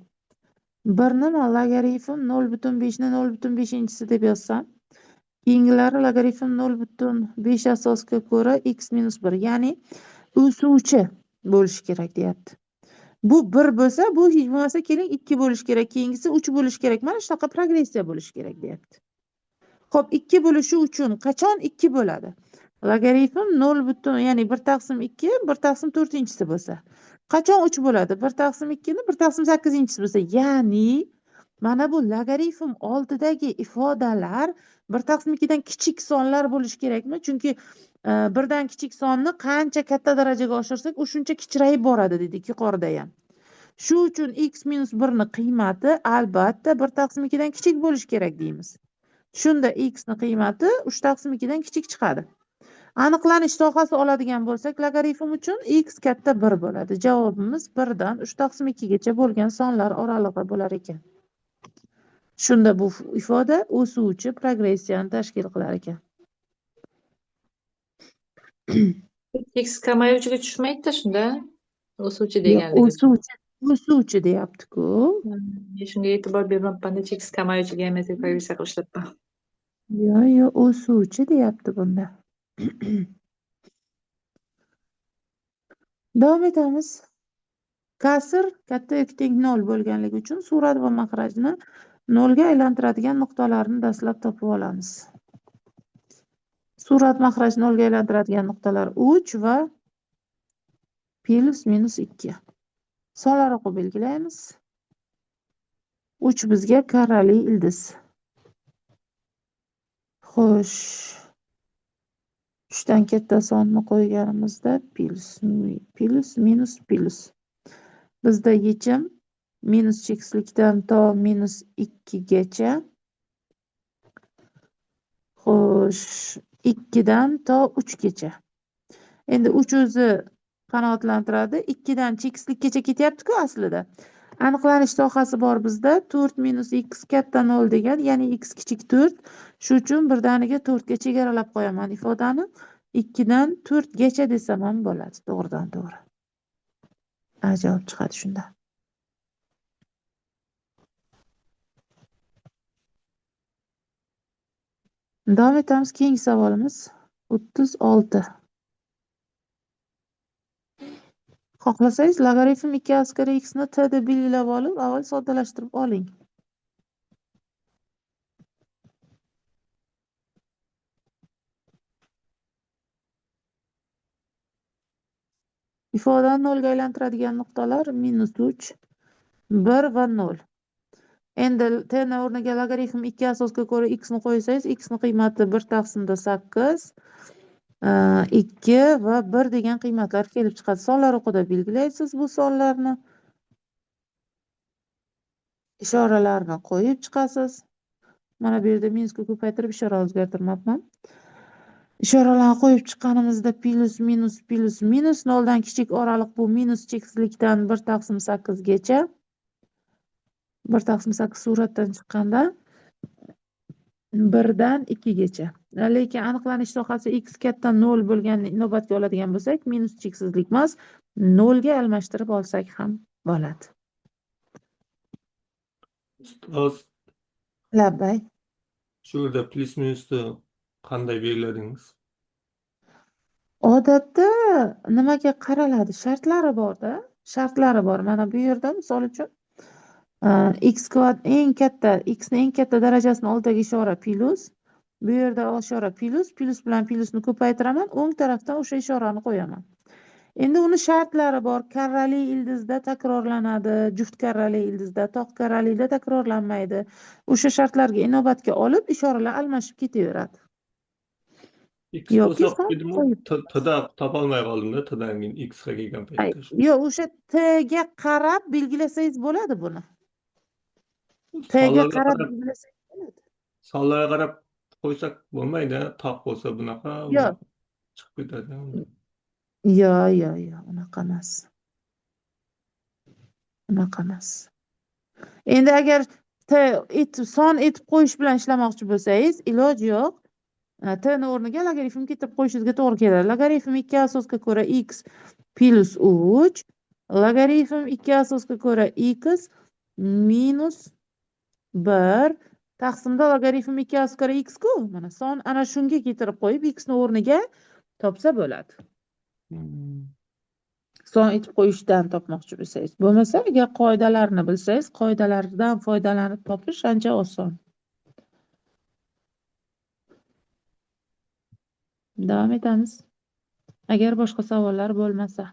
1ni logaritm 0.5 ni 0.5-inchisi deb yozsam, keyingilari logaritm 0.5 asosga ko'ra x minus 1, ya'ni o'suvchi bo'lishi kerak deyapti. Bu 1 bo'lsa, bu hech bo'lmasa keling 2 bo'lishi kerak, keyingisi 3 bo'lishi kerak. Mana shunaqa progressiya bo'lishi kerak deyapti. Xo'p, 2 bo'lishi uchun qachon 2 bo'ladi? Logaritm 0, ya'ni 1 taqsim 2, 1 taqsim 4-inchisi bo'lsa. Qachon 3 bo'ladi? 1 taqsim 2 ni 1 taqsim 8-inchisi bo'lsa. Ya'ni mana bu logaritm oldidagi ifodalar 1 taqsim 2 dan kichik sonlar bo'lishi kerakmi? Chunki birdan kichik sonni qancha katta darajaga oshirsak, u shuncha kichrayib boradi dedik yuqorida ham. Shu uchun x minus 1 ni qiymati albatta 1 taqsim 2 dan kichik bo'lishi kerak deymiz. Shunda x ni qiymati 3 taqsim 2 dan kichik chiqadi. Aniqlanish sohasi oladigan bo'lsak, logaritm uchun x katta 1 bo'ladi. Javobimiz 1 dan 3 taqsim 2 gacha bo'lgan sonlar oralig'i bo'lar ekan. Shunda bu ifoda o'suvchi progressiyani tashkil qilar ekan. X kamayuvchiga tushmaydi-da shunda. O'suvchi Yo'q, deganligi. o'suvchi deyapti-ku. Shunga e'tibor bermabman-da, cheksiz kamayuvchiga emas, progressiya qilib ishlatman. Yo'q, yo'q, o'suvchi deyapti bunda. Davom etamiz. Kasr katta yoki teng 0 bo'lganligi uchun surat va maxrajni 0 ga aylantiradigan nuqtalarni dastlab topib olamiz. Surat maxraj 0 ga aylantiradigan nuqtalar 3 va plus minus 2. Sonlar o'qib belgilaymiz. 3 bizga karrali ildiz. Xo'sh. 3 dan katta sonni qo'yganimizda plus, plus, minus, plus. Bizda yechim minus cheksizlikdan to minus 2 gacha. Xo'sh, 2 dan to 3 gacha. Endi 3 o'zi qanoatlantiradi. 2 dan cheksizlikkacha ketyapti-ku aslida. Aniqlanish sohasi bor bizda. 4 minus x katta 0 degan, ya'ni x kichik 4. Shu uchun birdaniga 4 ga chegaralab qo'yaman ifodani. 2 dan 4 gacha desam ham bo'ladi, to'g'ridan to'g'ri. A javob chiqadi shunda. Davom etamiz. Keyingi savolimiz 36. Xohlasangiz logaritm 2 askari x ni t deb belgilab olib, avval soddalashtirib oling. Ifodani 0 ga aylantiradigan nuqtalar minus 3, 1 va 0. Endi t ni o'rniga logaritm 2 asosga ko'ra x ni qo'ysangiz, x ni qiymati 1 taqsimda 8, 2 va 1 degan qiymatlar kelib chiqadi. Sonlar o'qida belgilaysiz bu sonlarni. Ishoralarni qo'yib chiqasiz. Mana bu yerda minusga ko'paytirib ishora o'zgartirmabman. Ishoralarni qo'yib chiqqanimizda plus, minus, plus, minus 0 dan kichik oraliq bu minus cheksizlikdan 1 taqsim 8 gacha. 1 taqsim 8 suratdan chiqqanda 1 dan 2 gacha. Lekin aniqlanish sohasi x katta 0 bo'lgan inobatga oladigan bo'lsak, minus cheksizlik emas, 0 ga almashtirib olsak ham bo'ladi. Ustoz, Labbay. shu yerda plus minusni qanday belgiladingiz? Odatda nimaga qaraladi? Shartlari bor-da. Shartlari bor. Mana bu yerda misol uchun x kvadrat eng katta, x ni eng katta darajasini oldidagi ishora plus, bu yerda ishora plus, plus bilan plusni ko'paytiraman, o'ng tarafdan o'sha ishorani qo'yaman. Endi uni shartlari bor. Karrali ildizda takrorlanadi, juft karrali ildizda, toq karralida takrorlanmaydi. O'sha shartlarga inobatga olib ishoralar almashib ketaveradi. X Yoki bo'lsa son edimu qo'yib. T'da topolmay qoldimda, t'dan keyin x ga kelgan Ay, paytda. yo'q, o'sha t ga qarab belgilasangiz bo'ladi buni. T ga Sonlarga qarab qarab belgilasangiz bo'ladi. Sonlarga qarab qo'ysak bo'lmaydi, toq bo'lsa bunaqa, Yo'q. bunaqa chiqib ketadi. Yo'q, yo'q, yo'q, unaqa emas. Unaqa emas. Endi agar t etib son etib qo'yish bilan ishlamoqchi bo'lsangiz, iloji yo'q. T ni o'rniga logarifm keltirib qo'yishingizga to'g'ri keladi. Logarifm 2 asosga ko'ra x plus 3, logarifm 2 asosga ko'ra x minus 1 taqsimda logarifm 2 asosga ko'ra x ku. Mana son ana shunga keltirib qo'yib x ni o'rniga topsa bo'ladi. Son etib qo'yishdan topmoqchi bo'lsangiz. Bo'lmasa, agar qoidalarni bilsangiz, qoidalardan foydalanib topish ancha oson. Davom etamiz. Agar boshqa savollar bo'lmasa.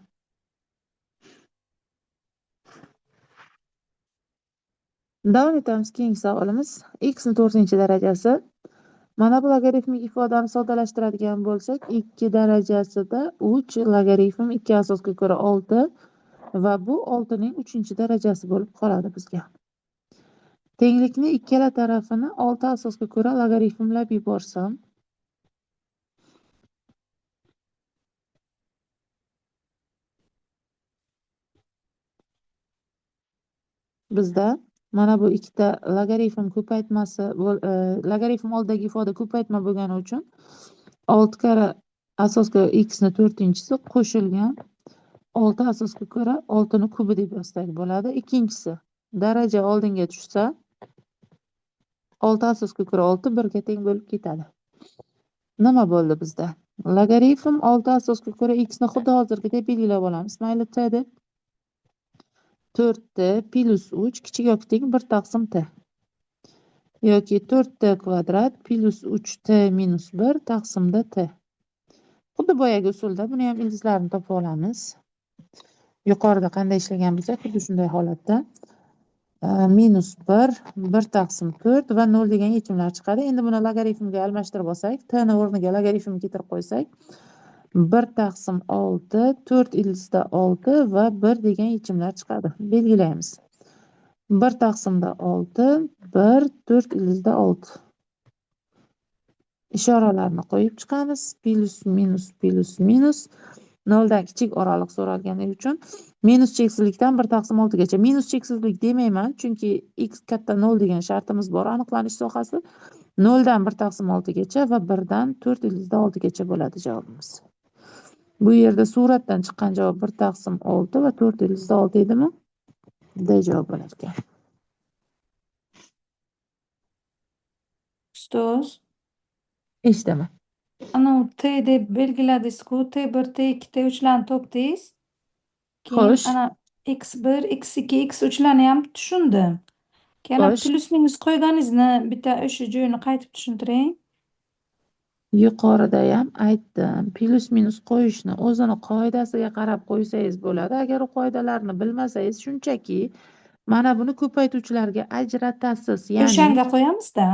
Davom etamiz. Keyingi savolimiz x ni 4-darajasi. Mana bu logarifmik ifodani soddalashtiradigan bo'lsak, 2 darajasida 3 logarifm 2 asosga ko'ra 6 va bu 6 ning 3-darajasi bo'lib qoladi bizga. Tenglikni ikkala tarafini 6 asosga ko'ra logarifmlab yuborsam, bizda mana bu ikkita logarifm ko'paytmasi logarifm oldidagi ifoda ko'paytma bo'lgani uchun 6 karra asosga x ni 4-chisi qo'shilgan 6 asosga ko'ra 6 ni kubi deb yozsak bo'ladi. Ikkinchisi daraja oldinga tushsa 6 asosga ko'ra 6 1 ga teng bo'lib ketadi. Nima bo'ldi bizda? Logarifm 6 asosga ko'ra x ni xuddi hozirgidek belgilab olamiz. Mayli t deb. 4t plus 3 kichik yoki teng 1 taqsim t. Yoki 4t kvadrat plus 3t minus 1 taqsimda t. Xuddi boyagi usulda buni ham ildizlarini topib olamiz. Yuqorida qanday ishlagan bo'lsak, xuddi shunday holatda. Minus 1, 1 taqsim 4 va 0 degan yechimlar chiqadi. Endi buni logarifmga almashtirib olsak, t ni o'rniga logarifm keltirib qo'ysak, 1 taqsim 6, 4 ildizda 6 va 1 degan yechimlar chiqadi. Belgilaymiz. 1 taqsimda 6, 1, 4 ildizda 6. Ishoralarni qo'yib chiqamiz. Plus, minus, plus, minus. 0 dan kichik oraliq so'ralgani uchun minus cheksizlikdan 1 taqsim 6 gacha. Minus cheksizlik demayman, chunki x katta 0 degan shartimiz bor aniqlanish sohasi. 0 dan 1 taqsim 6 gacha va 1 dan 4 ildizda 6 gacha bo'ladi javobimiz. Bu yerda suratdan chiqqan javob 1 taqsim 6 va 4 ildizda 6 edimi? D javob bo'lar ekan. Ustoz, Eshitaman. anavi T deb belgiladingiz-ku, T1, T2, T3larni topdingiz. Keyin Xo'sh. ana X1, X2, X3larni ham tushundim. Keyin ana Xo'sh. plus minus qo'yganingizni bitta o'sha joyini qaytib tushuntiring. Yuqorida ham aytdim, plus minus qo'yishni o'zini qoidasiga qarab qo'ysangiz bo'ladi. Agar u qoidalarni bilmasangiz, shunchaki mana buni ko'paytuvchilarga ajratasiz. Ya'ni O'shanga qo'yamiz-da.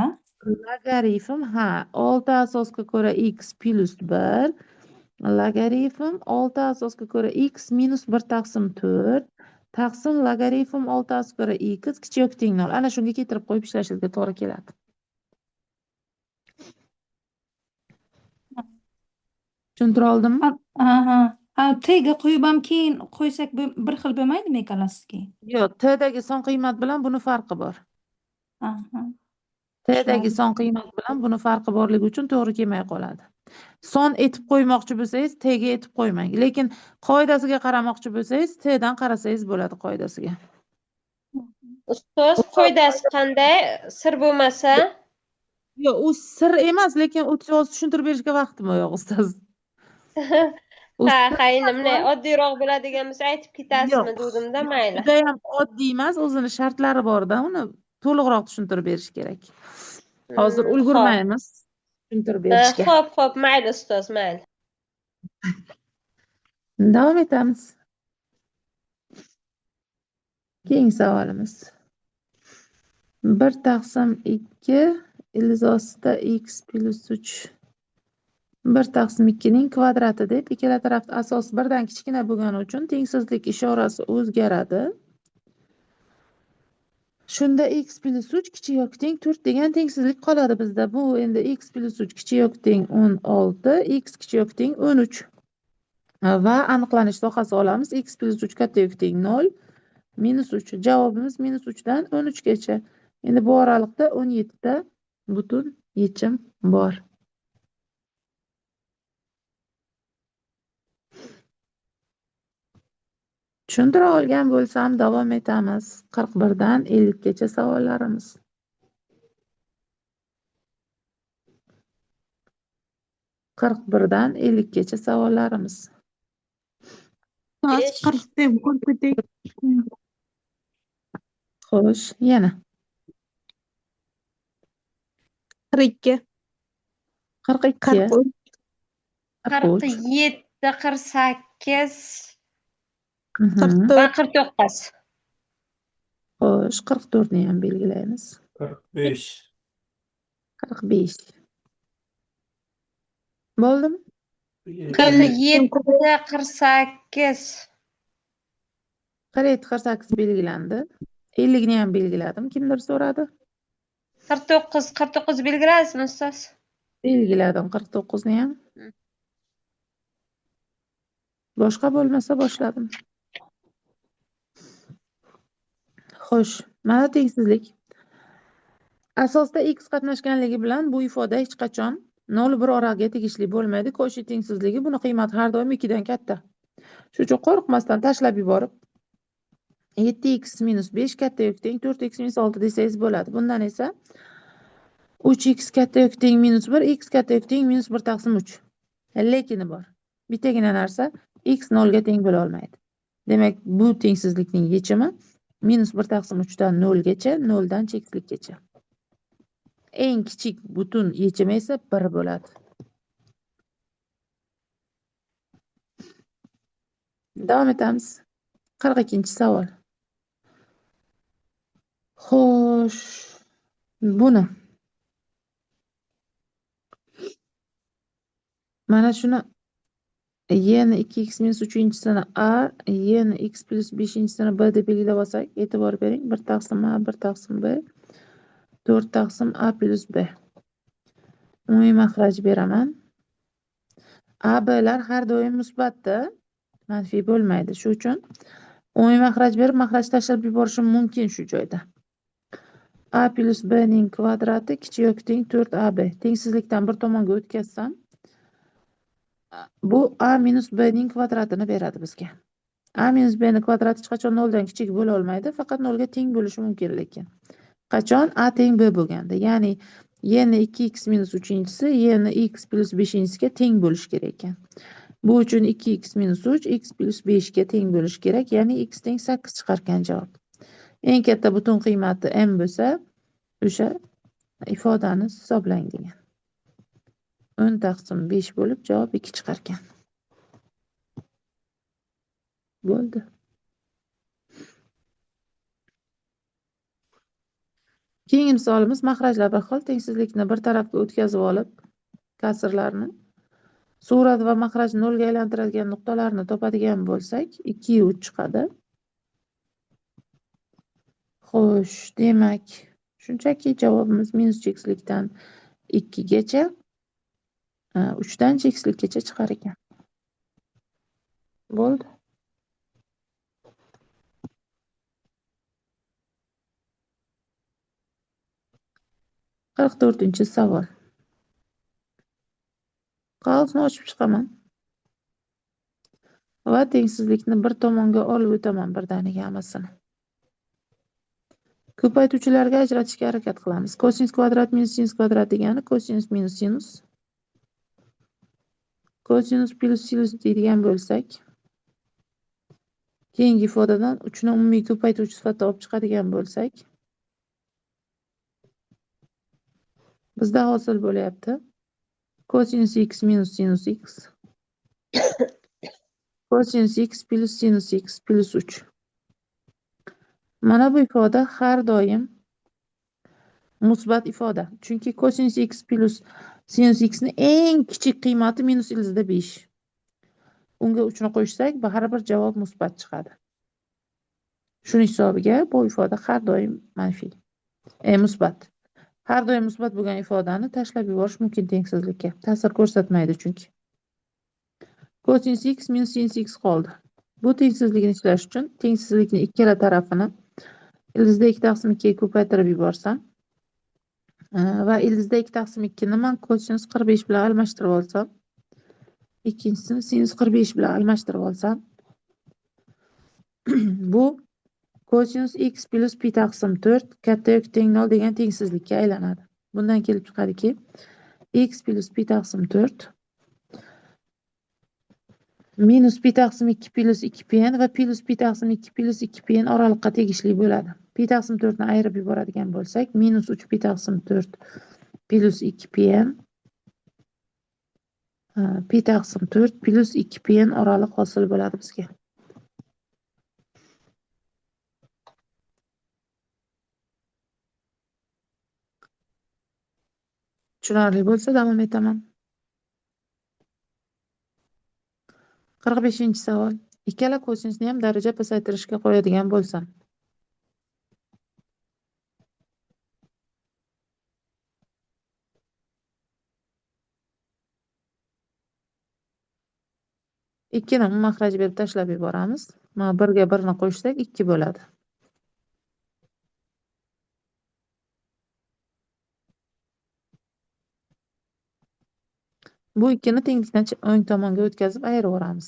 logarifm, ha, 6 asosga ko'ra x plus 1, logarifm 6 asosga ko'ra x minus 1 taqsim 4 taqsim logarifm 6 asosga ko'ra x kichik yoki teng 0. Ana shunga keltirib qo'yib ishlashingizga to'g'ri keladi. Tushuntira oldimmi? Ha, ha. Ha, T ga qo'yib ham keyin qo'ysak bir xil bo'lmaydimi ikkalasi keyin? Yo'q, T dagi son qiymat bilan buni farqi bor. Aha. T dagi Tushunarli. son qiymat bilan buni farqi borligi uchun to'g'ri kelmay qoladi. Son etib qo'ymoqchi bo'lsangiz, T ga etib qo'ymang. Lekin qoidasiga qaramoqchi bo'lsangiz, T dan qarasangiz bo'ladi qoidasiga. Ustoz, qoidasi qanday? Sir bo'lmasa? Yo'q, u sir emas, lekin u hozir tushuntirib berishga vaqtim yo'q, ustoz. U Ha, sir ha, endi bunday oddiyroq bo'ladigan bo'lsa aytib ketasizmi Yo'q. degandimda, mayli. Judayam oddiy emas, o'zini shartlari bor-da, uni to'liqroq tushuntirib berish kerak. Hozir ulgurmaymiz tushuntirib berishga. Xo'p, xo'p, mayli ustoz, mayli. Davom etamiz. Keyingi savolimiz. 1 taqsim 2 ildiz ostida x plus 3 1 taqsim 2 ning kvadrati deb ikkala tarafda asos birdan kichkina bo'lgani uchun tengsizlik ishorasi o'zgaradi. Shunda x plus 3 kichik yoki teng 4 degan tengsizlik qoladi bizda. Bu endi x plus 3 kichik yoki teng 16, x kichik yoki teng 13. Va aniqlanish sohasi olamiz. X plus 3 katta yoki teng 0 minus 3. Javobimiz minus 3 dan 13 gacha. Endi bu oraliqda 17 ta butun yechim bor. Tushuntira olgan bo'lsam davom etamiz. 41 dan 50 gacha savollarimiz. 41 dan 50 gacha savollarimiz. Soat 40 deb ko'rib ketdik. Xo'sh, yana 42. 42, 43. 43, 47, 48 Mhm. va 49. Xo'sh, 44 ni ham belgilaymiz. 45. 45. Bo'ldimi? 47, 48. 47, 48 belgilandi. 50 ni ham belgiladim. Kimdir so'radi? 49, 49 belgilaysizmi, ustoz? Belgiladim 49 ni ham. Boshqa bo'lmasa boshladim. Xo'sh, mana tengsizlik. Asosda x qatnashganligi bilan bu ifoda hech qachon 0,1 oraga tegishli bo'lmaydi. Koshi tengsizligi buni qiymati har doim 2 dan katta. Shuning uchun qo'rqmasdan tashlab yuborib 7x minus 5 katta yoki teng 4x minus 6 desangiz bo'ladi. Bundan esa 3x katta yoki teng minus 1, x katta yoki teng minus 1 taqsim 3. Lekini bor. Bittagina narsa x 0 ga teng bo'la olmaydi. Demak, bu tengsizlikning yechimi minus 1 taqsim 3 dan 0 gacha, 0 dan cheksizlikkacha. Eng kichik butun yechimi esa 1 bo'ladi. Davom etamiz. 42-savol. Xo'sh, buni mana shuni y ni 2x minus 3-chisini a, y ni x plus 5-chisini b deb belgilab olsak, e'tibor bering, 1 taqsim a, 1 taqsim b, 4 taqsim a plus b. Umumiy maxraj beraman. A, b lar har doim musbatda, manfiy bo'lmaydi. Shu uchun umumiy maxraj berib, maxraj tashlab yuborishim mumkin shu joyda. A plus b ning kvadrati kichik yoki teng 4ab. Tengsizlikdan bir tomonga o'tkazsam, bu a minus b ning kvadratini beradi bizga. A minus b ning kvadrati hech qachon 0 dan kichik bo'la olmaydi, faqat 0 ga teng bo'lishi mumkin lekin. Qachon a teng b bo'lganda, ya'ni y ni 2x minus 3-chisi y ni x plus 5-chisiga teng bo'lishi kerak ekan. Bu uchun 2x minus 3 x plus 5 ga teng bo'lishi kerak, ya'ni x teng 8 chiqarkan javob. Eng katta butun qiymati m bo'lsa, o'sha ifodani hisoblang degan. 10 taqsim 5 bo'lib javob 2 chiqarkan. Bo'ldi. Keyingi misolimiz maxrajlar bir xil tengsizlikni bir tarafga o'tkazib olib, kasrlarni surat va maxraj 0 ga aylantiradigan nuqtalarni topadigan bo'lsak, 2 3 chiqadi. Xo'sh, demak, shunchaki javobimiz minus cheksizlikdan 2 gacha, 3 dan cheksizlikkacha chiqar ekan. Bo'ldi. 44-savol. Qavsni ochib chiqaman va tengsizlikni bir tomonga olib o'taman birdaniga hammasini. Ko'paytuvchilarga ajratishga harakat qilamiz. Kosinus kvadrat minus sinus kvadrat degani kosinus minus sinus. Kosinus plus sinus deydigan bo'lsak, keyingi ifodadan 3 ni umumiy ko'paytuvchi sifatida olib chiqadigan bo'lsak, bizda hosil bo'lyapti kosinus x minus sinus x Kosinus x plyus sinus x plyus 3. Mana bu ifoda har doim musbat ifoda. Chunki kosinus x plyus sinus x ni eng kichik qiymati minus ildizda 5. Unga 3 ni qo'shsak, baribir javob musbat chiqadi. Shuning hisobiga bu ifoda har doim manfiy, musbat. Har doim musbat bo'lgan ifodani tashlab yuborish mumkin tengsizlikka. Ta'sir ko'rsatmaydi chunki. Kosinus x minus sinus x qoldi. Bu tengsizlikni ishlash uchun tengsizlikni ikkala tarafini ildizda 2 taqsim 2 ga ko'paytirib yuborsam va ildizda 2 taqsim 2 ni man kosinus 45 bilan almashtirib olsam, ikkinchisini sinus 45 bilan almashtirib olsam, bu kosinus x plyus pi taqsim 4 katta yoki teng 0 degan tengsizlikka aylanadi. Bundan kelib chiqadiki, x plyus pi taqsim 4 minus pi taqsim 2 plyus 2 pn va plyus pi taqsim 2 plyus 2 pn oraliqqa tegishli bo'ladi. Pi taqsim 4 ni ayirib yuboradigan bo'lsak, minus 3 pi taqsim 4 plyus 2 pn pi taqsim 4 plyus 2 pn oraliq hosil bo'ladi bizga. Tushunarli bo'lsa davom etaman. 45-savol. Ikkala kosinusni ham daraja pasaytirishga qo'yadigan bo'lsam. Ikkini mahraj berib tashlab yuboramiz. Mana birga birni qo'shsak 2 bo'ladi. Bu ikkini tenglikdan o'ng tomonga o'tkazib ayirib yuboramiz.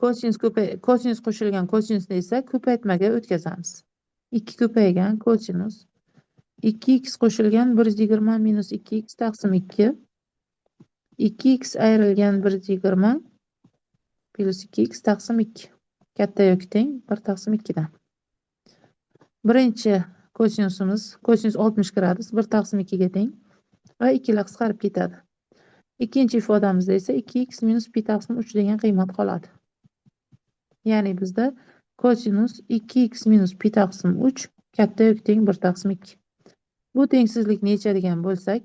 Kosinus qo'shilgan kosinusni esa ko'paytmaga o'tkazamiz. 2 ko'paygan kosinus 2x qo'shilgan 120 minus 2x taqsim 2 2x ayrilgan 120 plyus 2x taqsim 2 katta yoki teng 1 taqsim 2 dan. Birinchi kosinusimiz kosinus 60 gradus 1 taqsim 2 ga teng va 2 lar qisqarib ketadi. Ikkinchi ifodamizda esa 2x minus pi taqsim 3 degan qiymat qoladi. Ya'ni bizda kosinus 2x minus pi taqsim 3 katta yoki teng 1 taqsim 2. Bu tengsizlikni yechadigan bo'lsak,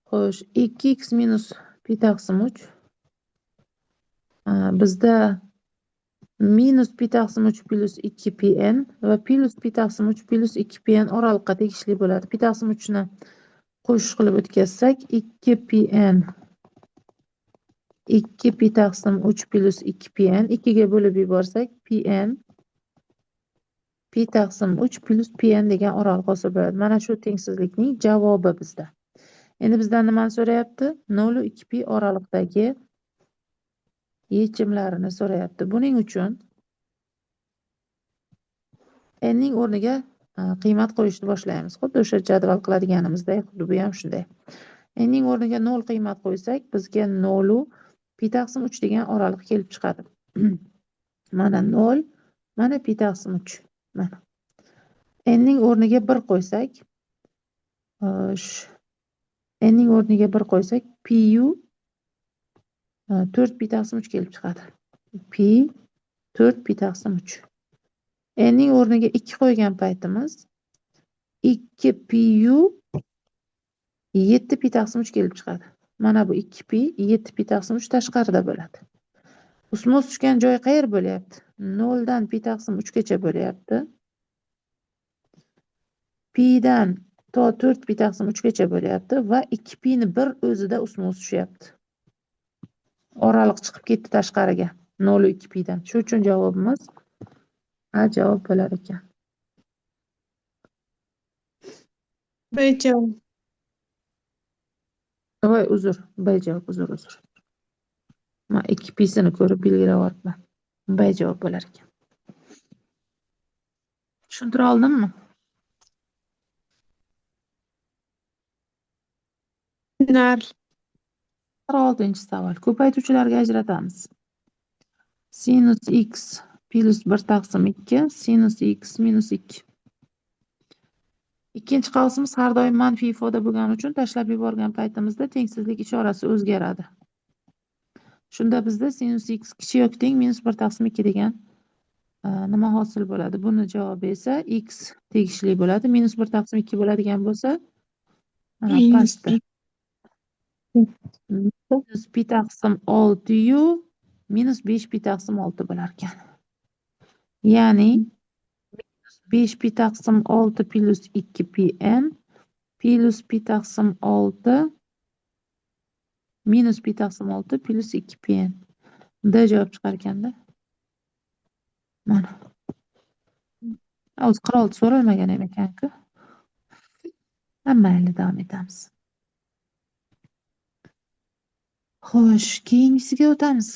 xo'sh, 2x minus pi taqsim 3 bizda minus pi taqsim 3 plyus 2 pn va plyus pi taqsim 3 plyus 2 pn oraliqqa tegishli bo'ladi. Pi taqsim 3 ni qo'shish qilib o'tkazsak 2 pn 2 pi taqsim 3 plyus 2 pn 2 ga bo'lib yuborsak pn pi taqsim 3 plyus pn degan oraliq hosil bo'ladi. Mana shu tengsizlikning javobi bizda. Endi bizdan nimani so'rayapti? 0 2 pi oraliqdagi yechimlarini so'rayapti. Buning uchun n ning o'rniga qiymat qo'yishni boshlaymiz. Xuddi o'sha jadval qiladiganimizda, xuddi bu ham shunday. N ning o'rniga 0 qiymat qo'ysak, bizga 0 pi taqsim 3 degan oraliq kelib chiqadi. Mana 0, mana pi taqsim 3. Mana. N ning o'rniga 1 qo'ysak, n ning o'rniga 1 qo'ysak, pi u 4 pi taqsim 3 kelib chiqadi. Pi 4 pi taqsim 3. N ning o'rniga 2 qo'ygan paytimiz 2 pi u 7 pi taqsim 3 kelib chiqadi. Mana bu 2 pi 7 pi taqsim 3 tashqarida bo'ladi. Usmos tushgan joy qayer bo'lyapti? 0 dan pi taqsim 3 gacha bo'lyapti. Pi dan to 4 pi taqsim 3 gacha bo'lyapti va 2 pi ni bir o'zida usmos tushyapti. Oraliq chiqib ketdi tashqariga 0 2 pi dan. Shu uchun javobimiz A javob bo'lar ekan. B javob. Voy, uzr, B javob, uzr. Men 2 pisini ko'rib belgilab yuboribman. B javob bo'lar ekan. Tushuntira oldimmi? Tushunarli. 46-savol. Ko'paytuvchilarga ajratamiz. Sinus x plyus 1 taqsim 2 sinus x minus 2. Ikkinchi qavsimiz har doim manfiy ifoda bo'lgani uchun tashlab yuborgan paytimizda tengsizlik ishorasi o'zgaradi. Shunda bizda sinus x kichik yoki teng minus 1 taqsim 2 degan nima hosil bo'ladi? Buni javobi esa x tegishli bo'ladi. Minus 1 taqsim 2 bo'ladigan bo'lsa, mana pastda minus pi taqsim 6 yu minus 5 pi taqsim 6 bo'lar ekan. Ya'ni minus 5 pi taqsim 6 plus 2 pi n plus pi taqsim 6 minus pi taqsim 6 plus 2 pi n. D javob chiqar ekanda. Mana. O'zi 46 so'ralmagan ham ekan-ku. Mayli, davom etamiz. Xo'sh, keyingisiga o'tamiz.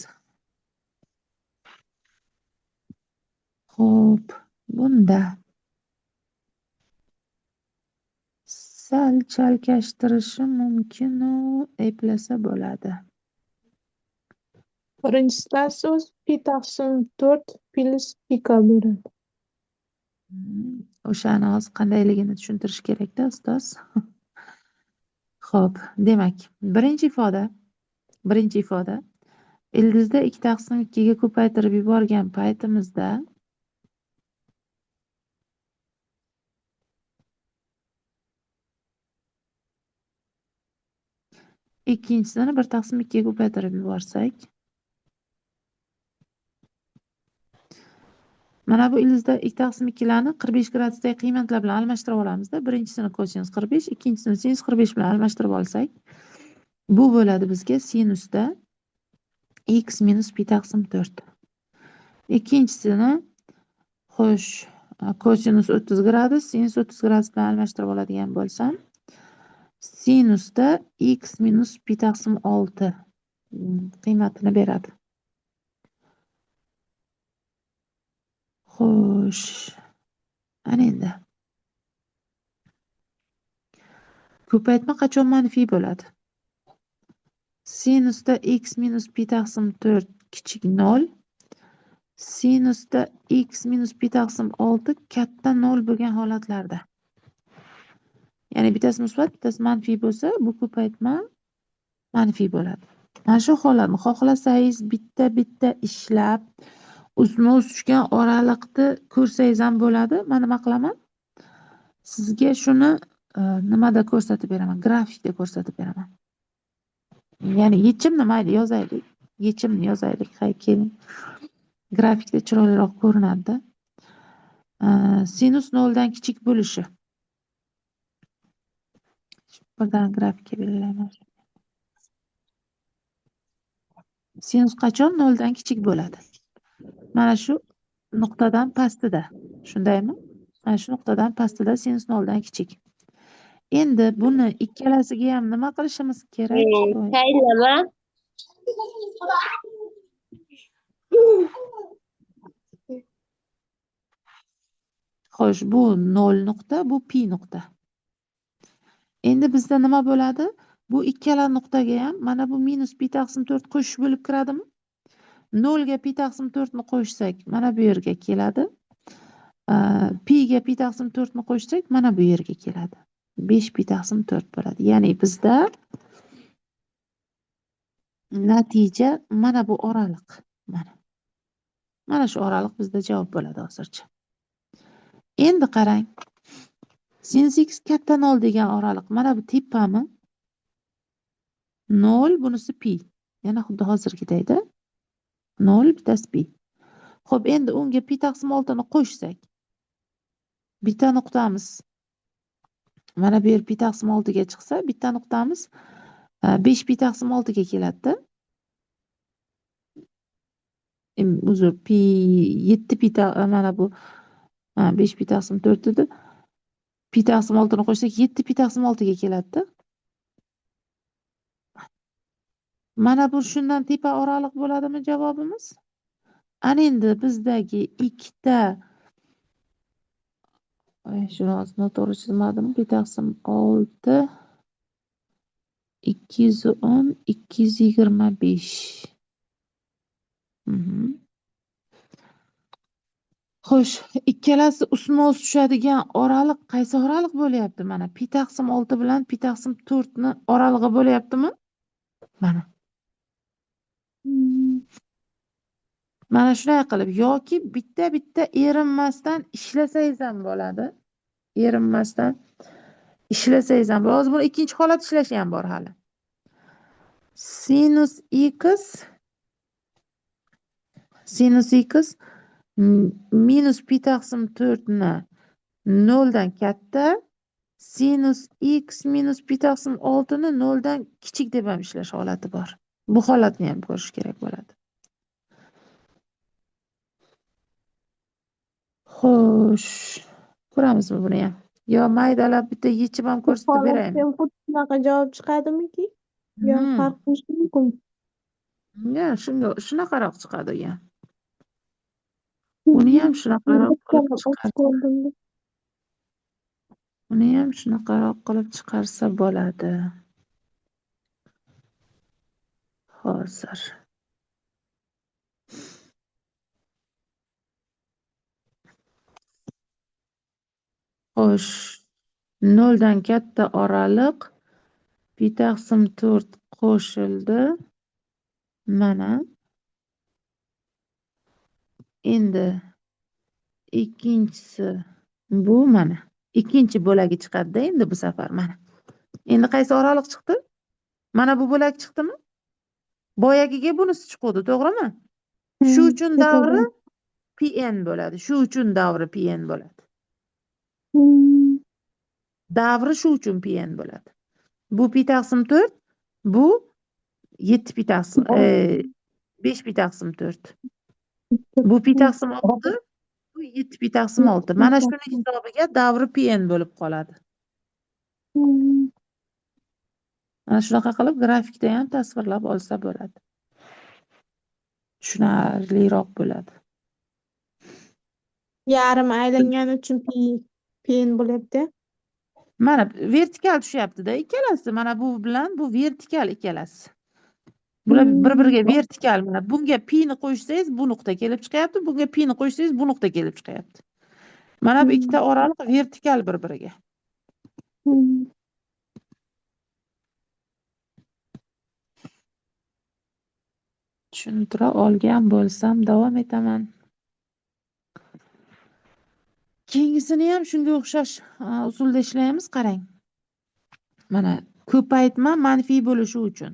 Xo'p, bunda sal chalkashtirishi mumkin-u, eplasa bo'ladi. Birinchi so'z pi taqsim 4 plus pi k beradi. O'shani hozir qandayligini tushuntirish kerak-da, ustoz. Xo'p, demak, birinchi ifoda ildizda 2 taqsim 2 ga ko'paytirib yuborgan paytimizda ikkinchisini 1 taqsim 2 ga ko'paytirib yuborsak, mana bu ildizda 2 taqsim 2larni 45 gradusdagi qiymatlar bilan almashtirib olamizda. Birinchisini kosinus 45, ikkinchisini sinus 45 bilan almashtirib olsak, bu bo'ladi bizga sinusda x minus pi taqsim 4. Ikkinchisini xo'sh, kosinus 30 gradus, sinus 30 gradus bilan almashtirib oladigan bo'lsam, sinusda x minus pi taqsim 6 qiymatini beradi. Xo'sh, ana endi ko'paytma qachon manfiy bo'ladi? Sinusda x minus pi taqsim 4 kichik 0, sinusda x minus pi taqsim 6 katta 0 bo'lgan holatlarda. Ya'ni bittasi musbat, bittasi manfiy bo'lsa, bu ko'paytma manfiy bo'ladi. Mana shu holatni xohlasangiz bitta-bitta ishlab, ustma-ust tushgan oraliqni ko'rsangiz ham bo'ladi. Men nima qilaman? Sizga shuni nimada ko'rsatib beraman? Grafikda ko'rsatib beraman. Ya'ni yechimni mayli yozaylik. Yechimni yozaylik. Hay, keling. Grafikda chiroyliroq ko'rinadi. Sinus 0 dan kichik bo'lishi. Birdan grafikka belgilayman. Sinus qachon 0 dan kichik bo'ladi? Mana shu nuqtadan pastida. Shundaymi? Mana shu nuqtadan pastida sinus 0 dan kichik. Endi buni ikkalasiga ham nima qilishimiz kerak? Tayinlama. Xo'sh, bu 0 nuqta, bu pi nuqta. Endi bizda nima bo'ladi? Bu ikkala nuqtaga ham mana bu minus pi taqsim 4 qo'shish bo'lib kiradimi? 0 ga pi taqsim 4 ni qo'shsak, mana bu yerga keladi. Pi ga pi taqsim 4 ni qo'shsak, mana bu yerga keladi. 5 pi taqsim 4 bo'ladi. Ya'ni bizda natija mana bu oraliq. Mana shu oraliq bizda javob bo'ladi hozircha. Endi qarang. Sinus x katta 0 degan oraliq mana bu tepami? 0, bunisi pi. Yana xuddi hozirgidayda. 0 bittasi pi. Xo'p, endi unga pi taqsim 6 ni qo'shsak, bitta nuqtamiz mana bu yer pi taqsim 6 ga chiqsa, bitta nuqtamiz 5 pi taqsim 6 ga keladi-da. Uzr, pi 7 pi mana bu 5 pi taqsim 4 edi. Pi taqsim 6 ni qo'shsak 7 pi taqsim 6 ga keladi-da. Mana bu shundan tepa oraliq bo'ladimi javobimiz? Ana endi bizdagi ikkita, shuni hozir noto'g'ri chizmadim. Pi taqsim 6 210 225. Xo'sh, ikkalasi ustma-ust tushadigan oraliq qaysi oraliq bo'lyapti? Mana pi taqsim 6 bilan pi taqsim 4 ni oralig'i bo'lyaptimi? Mana. Mana shunday qilib yoki bitta-bitta erinmasdan ishlasangiz ham bo'ladi. Erinmasdan ishlasangiz ham bo'ladi. Hozir buni ikkinchi holat ishlashi ham bor hali. Sinus x minus pi taqsim 4 ni 0 dan katta, sinus x minus pi taqsim 6 ni 0 dan kichik deb ham ishlash holati bor. Bu holatni ham ko'rish kerak bo'ladi. Xo'sh, ko'ramizmi buni ham? Yo maydalab bitta yechib ham Bu ko'rsatib holatda beraymi? ham xuddi shunaqa javob chiqadimiki? Yo farq qilishi mumkin. Ya, shunga shunaqaroq chiqadi u ham. Uni ham shunaqaroq qilib chiqar. Uni ham shunaqaroq qilib chiqarsa bo'ladi. Hozir. Xo'sh, 0 dan katta oraliq pi taqsim 4 qo'shildi. Mana. Endi ikkinchisi bu mana. Ikkinchi bo'lagi chiqadi-da endi bu safar mana. Endi qaysi oraliq chiqdi? Mana bu bo'lak chiqdimi? Boyagiga bunisi chiqdi, to'g'rimi? Shu uchun davri Pn bo'ladi. Shu uchun davri Pn bo'ladi. Davri shu uchun Pn bo'ladi. Bu pi taqsim 4, bu 7 pi taqsim 5 pi taqsim 4. Bu pi taqsim 6, bu 7 pi taqsim 6. Mana shuni hisobiga davri Pn bo'lib qoladi. Mana shunaqa qilib grafikda ham tasvirlab olsa bo'ladi. Tushunarliroq bo'ladi. Yarim aylangani uchun pn bo'lyapti. Mana vertikal tushyapti-da ikkalasi. Mana bu bilan bu vertikal ikkalasi. Bular bir-biriga vertikal. Mana bunga pi ni qo'shsangiz bu nuqta kelib chiqyapti, bunga pi ni qo'shsangiz bu nuqta kelib chiqyapti. Mana bu ikkita oraliq vertikal bir-biriga. Tushuntira olgan bo'lsam davom etaman. Keyingisini ham shunga o'xshash usulda ishlaymiz, qarang. Mana ko'paytma manfiy bo'lishi uchun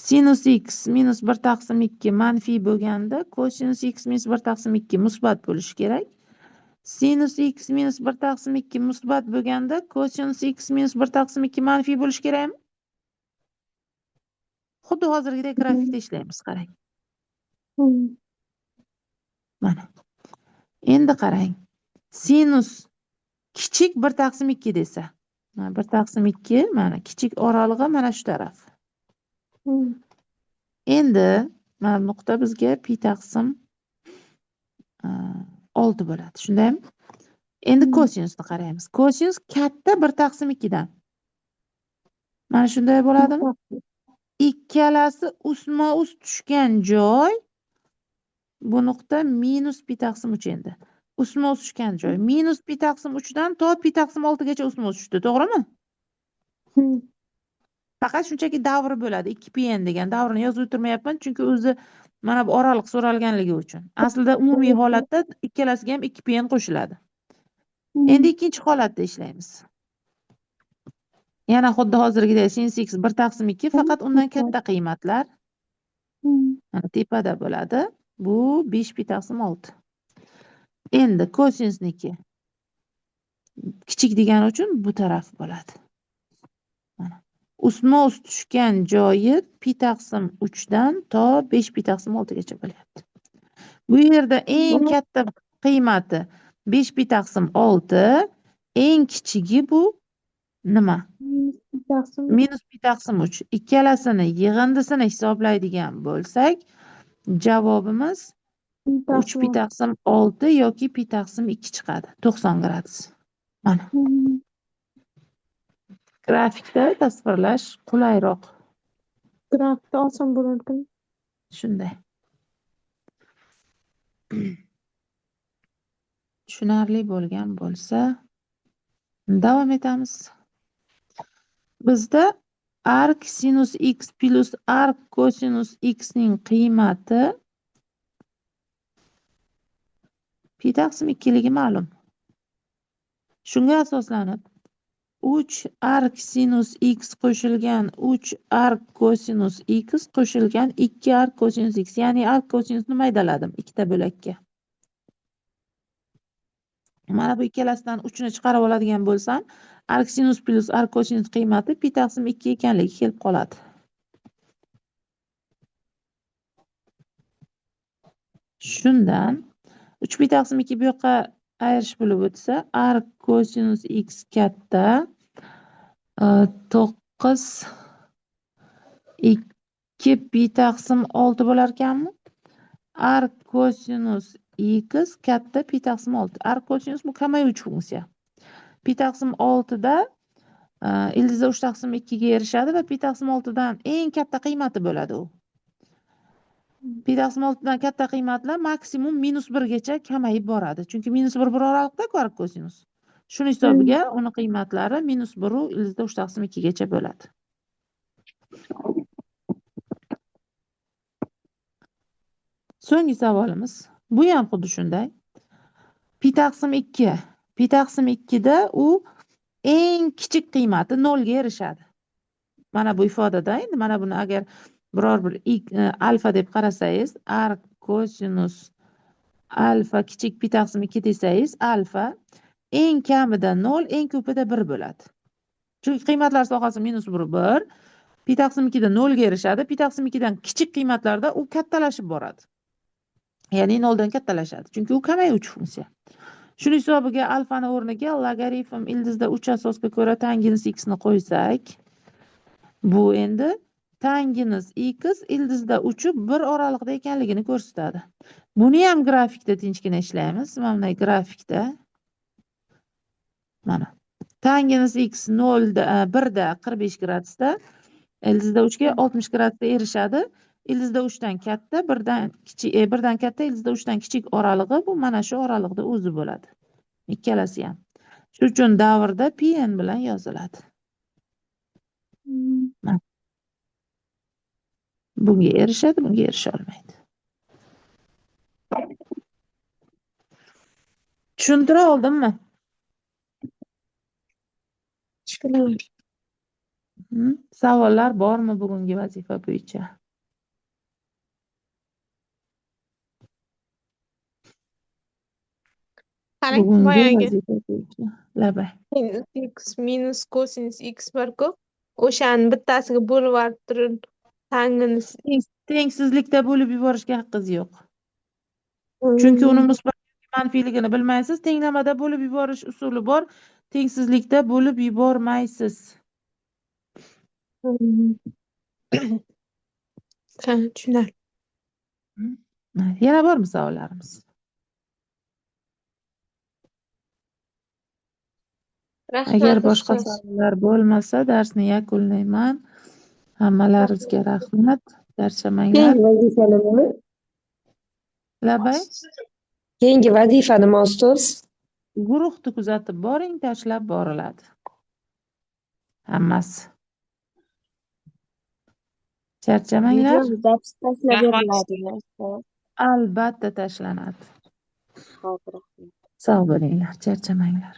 sinus x minus 1 taqsim 2 manfiy bo'lganda kosinus x minus 1 taqsim 2 musbat bo'lishi kerak. Sinus x minus 1 taqsim 2 musbat bo'lganda kosinus x minus 1 taqsim 2 manfiy bo'lishi kerakmi? Xuddi hozirgidek grafikda ishlaymiz, qarang. Mana. Endi qarang. Sinus kichik 1 taqsim 2 desa, mana 1 taqsim 2, mana kichik oralig'i mana shu taraf. Endi mana bu nuqta bizga pi taqsim 6 bo'ladi. Shundaymi? Endi kosinusni qaraymiz. Kosinus katta 1 taqsim 2 dan. Mana shunday bo'ladimi? Ikkalasi ustma-ust tushgan joy bu nuqta minus pi taqsim 3 endi. Ustma-ust tushgan joy minus pi taqsim 3 dan to pi taqsim 6 gacha ustma-ust tushdi, to'g'rimi? Faqat shunchaki davri bo'ladi. 2 pn degan davrini yozib o'tirmayapman, chunki o'zi mana bu oraliq so'ralganligi uchun. Aslida umumiy holatda ikkalasiga ham 2 pn qo'shiladi. Endi ikkinchi holatda ishlaymiz. Yana xuddi hozirgidek sinus x 1 taqsim 2, faqat undan katta qiymatlar mana tepada bo'ladi. Bu 5 pi taqsim 6. Endi kosinusniki kichik degani uchun bu taraf bo'ladi. Mana ustma-ust tushgan joyi pi taqsim 3 dan to 5 pi taqsim 6 gacha bo'lyapti. Bu yerda eng katta qiymati 5 pi taqsim 6, eng kichigi bu nima? Minus pi taqsim 3. Ikkalasini yig'indisini hisoblaydigan bo'lsak, javobimiz 3 pi taqsim 6 yoki pi taqsim 2 chiqadi. 90 gradus. Mana. Grafikda tasvirlash qulayroq. Grafikda oson bo'larkan. Shunday. Tushunarli bo'lgan bo'lsa, davom etamiz. Bizda Ark sinus x plus ark kosinus x ning qiymati pi taqsim 2ligi ma'lum. Shunga asoslanib 3 ark sinus x qo'shilgan 3 ark kosinus x qo'shilgan 2 ark kosinus x, ya'ni ark kosinusni maydaladim ikkita bo'lakka. Mana bu ikkalasidan 3 ni chiqarib oladigan bo'lsam, ark sinus plus ark kosinus qiymati pi taqsim 2 ekanligi kelib qoladi. Shundan 3 pi taqsim 2 bu yoqqa ayirish bo'lib o'tsa, ark kosinus x katta 9 2 pi taqsim 6 bo'lar ekanmi? Ark kosinus x katta pi taqsim 6. Ark kosinus bu kamayuvchi funksiya. Pi taqsim 6 da ildizda 3 taqsim 2 ga erishadi va pi taqsim 6 dan eng katta qiymati bo'ladi u. Pi taqsim 6 dan katta qiymatlar maksimum -1 gacha kamayib boradi. Chunki -1 bir oraliqda ark kosinus. Shuni hisobiga uni qiymatlari -1 u ildizda 3 taqsim 2 gacha bo'ladi. So'nggi savolimiz. Bu ham xuddi shunday. Pi taqsim 2. Pi taqsim 2 da u eng kichik qiymati 0 ga erishadi. Mana bu ifodada endi mana buni agar biror bir alfa deb qarasangiz, ark kosinus alfa kichik pi taqsim 2 desangiz, alfa eng kamida 0, eng ko'pida 1 bo'ladi. Chunki qiymatlar sohasi -1 1, pi taqsim 2 da 0 ga erishadi, pi taqsim 2 dan kichik qiymatlarda u kattalashib boradi. Ya'ni 0 dan kattalashadi. Chunki u kamayuvchi funksiya. Shuni hisobiga alfani o'rniga logaritm ildizda 3 asosga ko'ra tangens x ni qo'ysak, bu endi tangens x ildizda 3 bir oraliqda ekanligini ko'rsatadi. Buni ham grafikda tinchgina ishlaymiz. Mana bunday grafikda mana tangens x 0 da 1 da 45 gradusda ildizda 3 ga 60 gradusda erishadi. Ildizda 3 dan katta, 1 dan kichik, 1 dan katta, ildizda 3 dan kichik oralig'i bu mana shu oraliqda o'zi bo'ladi. Ikkalasi ham. Shuning uchun davrda pn bilan yoziladi. Bunga erishadi, bunga erisha olmaydi. Tushuntira oldimmi? Tushunarli. Savollar bormi bugungi vazifa bo'yicha? Qarang, Bugungi boyagi vazifa bo'yicha. Labay. Sinus x minus kosinus x bor-ku, o'shani bittasiga bo'lib yuborib turib tangens Tengsizlikda bo'lib yuborishga haqqingiz yo'q. Chunki uni musbat yoki manfiyligini bilmaysiz. Tenglamada bo'lib yuborish usuli bor. Tengsizlikda bo'lib yubormaysiz. Ha, tushunarli. Yana bormi savollarimiz? Rahmat, Agar boshqa ustoz. savollar bo'lmasa, darsni yakunlayman. Hammalaringizga rahmat. Charchamanglar. Keyingi vazifa nima? Labay. Keyingi vazifa nima, ustoz? Guruhni kuzatib boring, tashlab boriladi. Hammasi. Charchamanglar. Video zapis tashlab beriladimi, ustoz? Albatta tashlanadi. Xo'p, rahmat. Sog' bo'linglar, charchamanglar.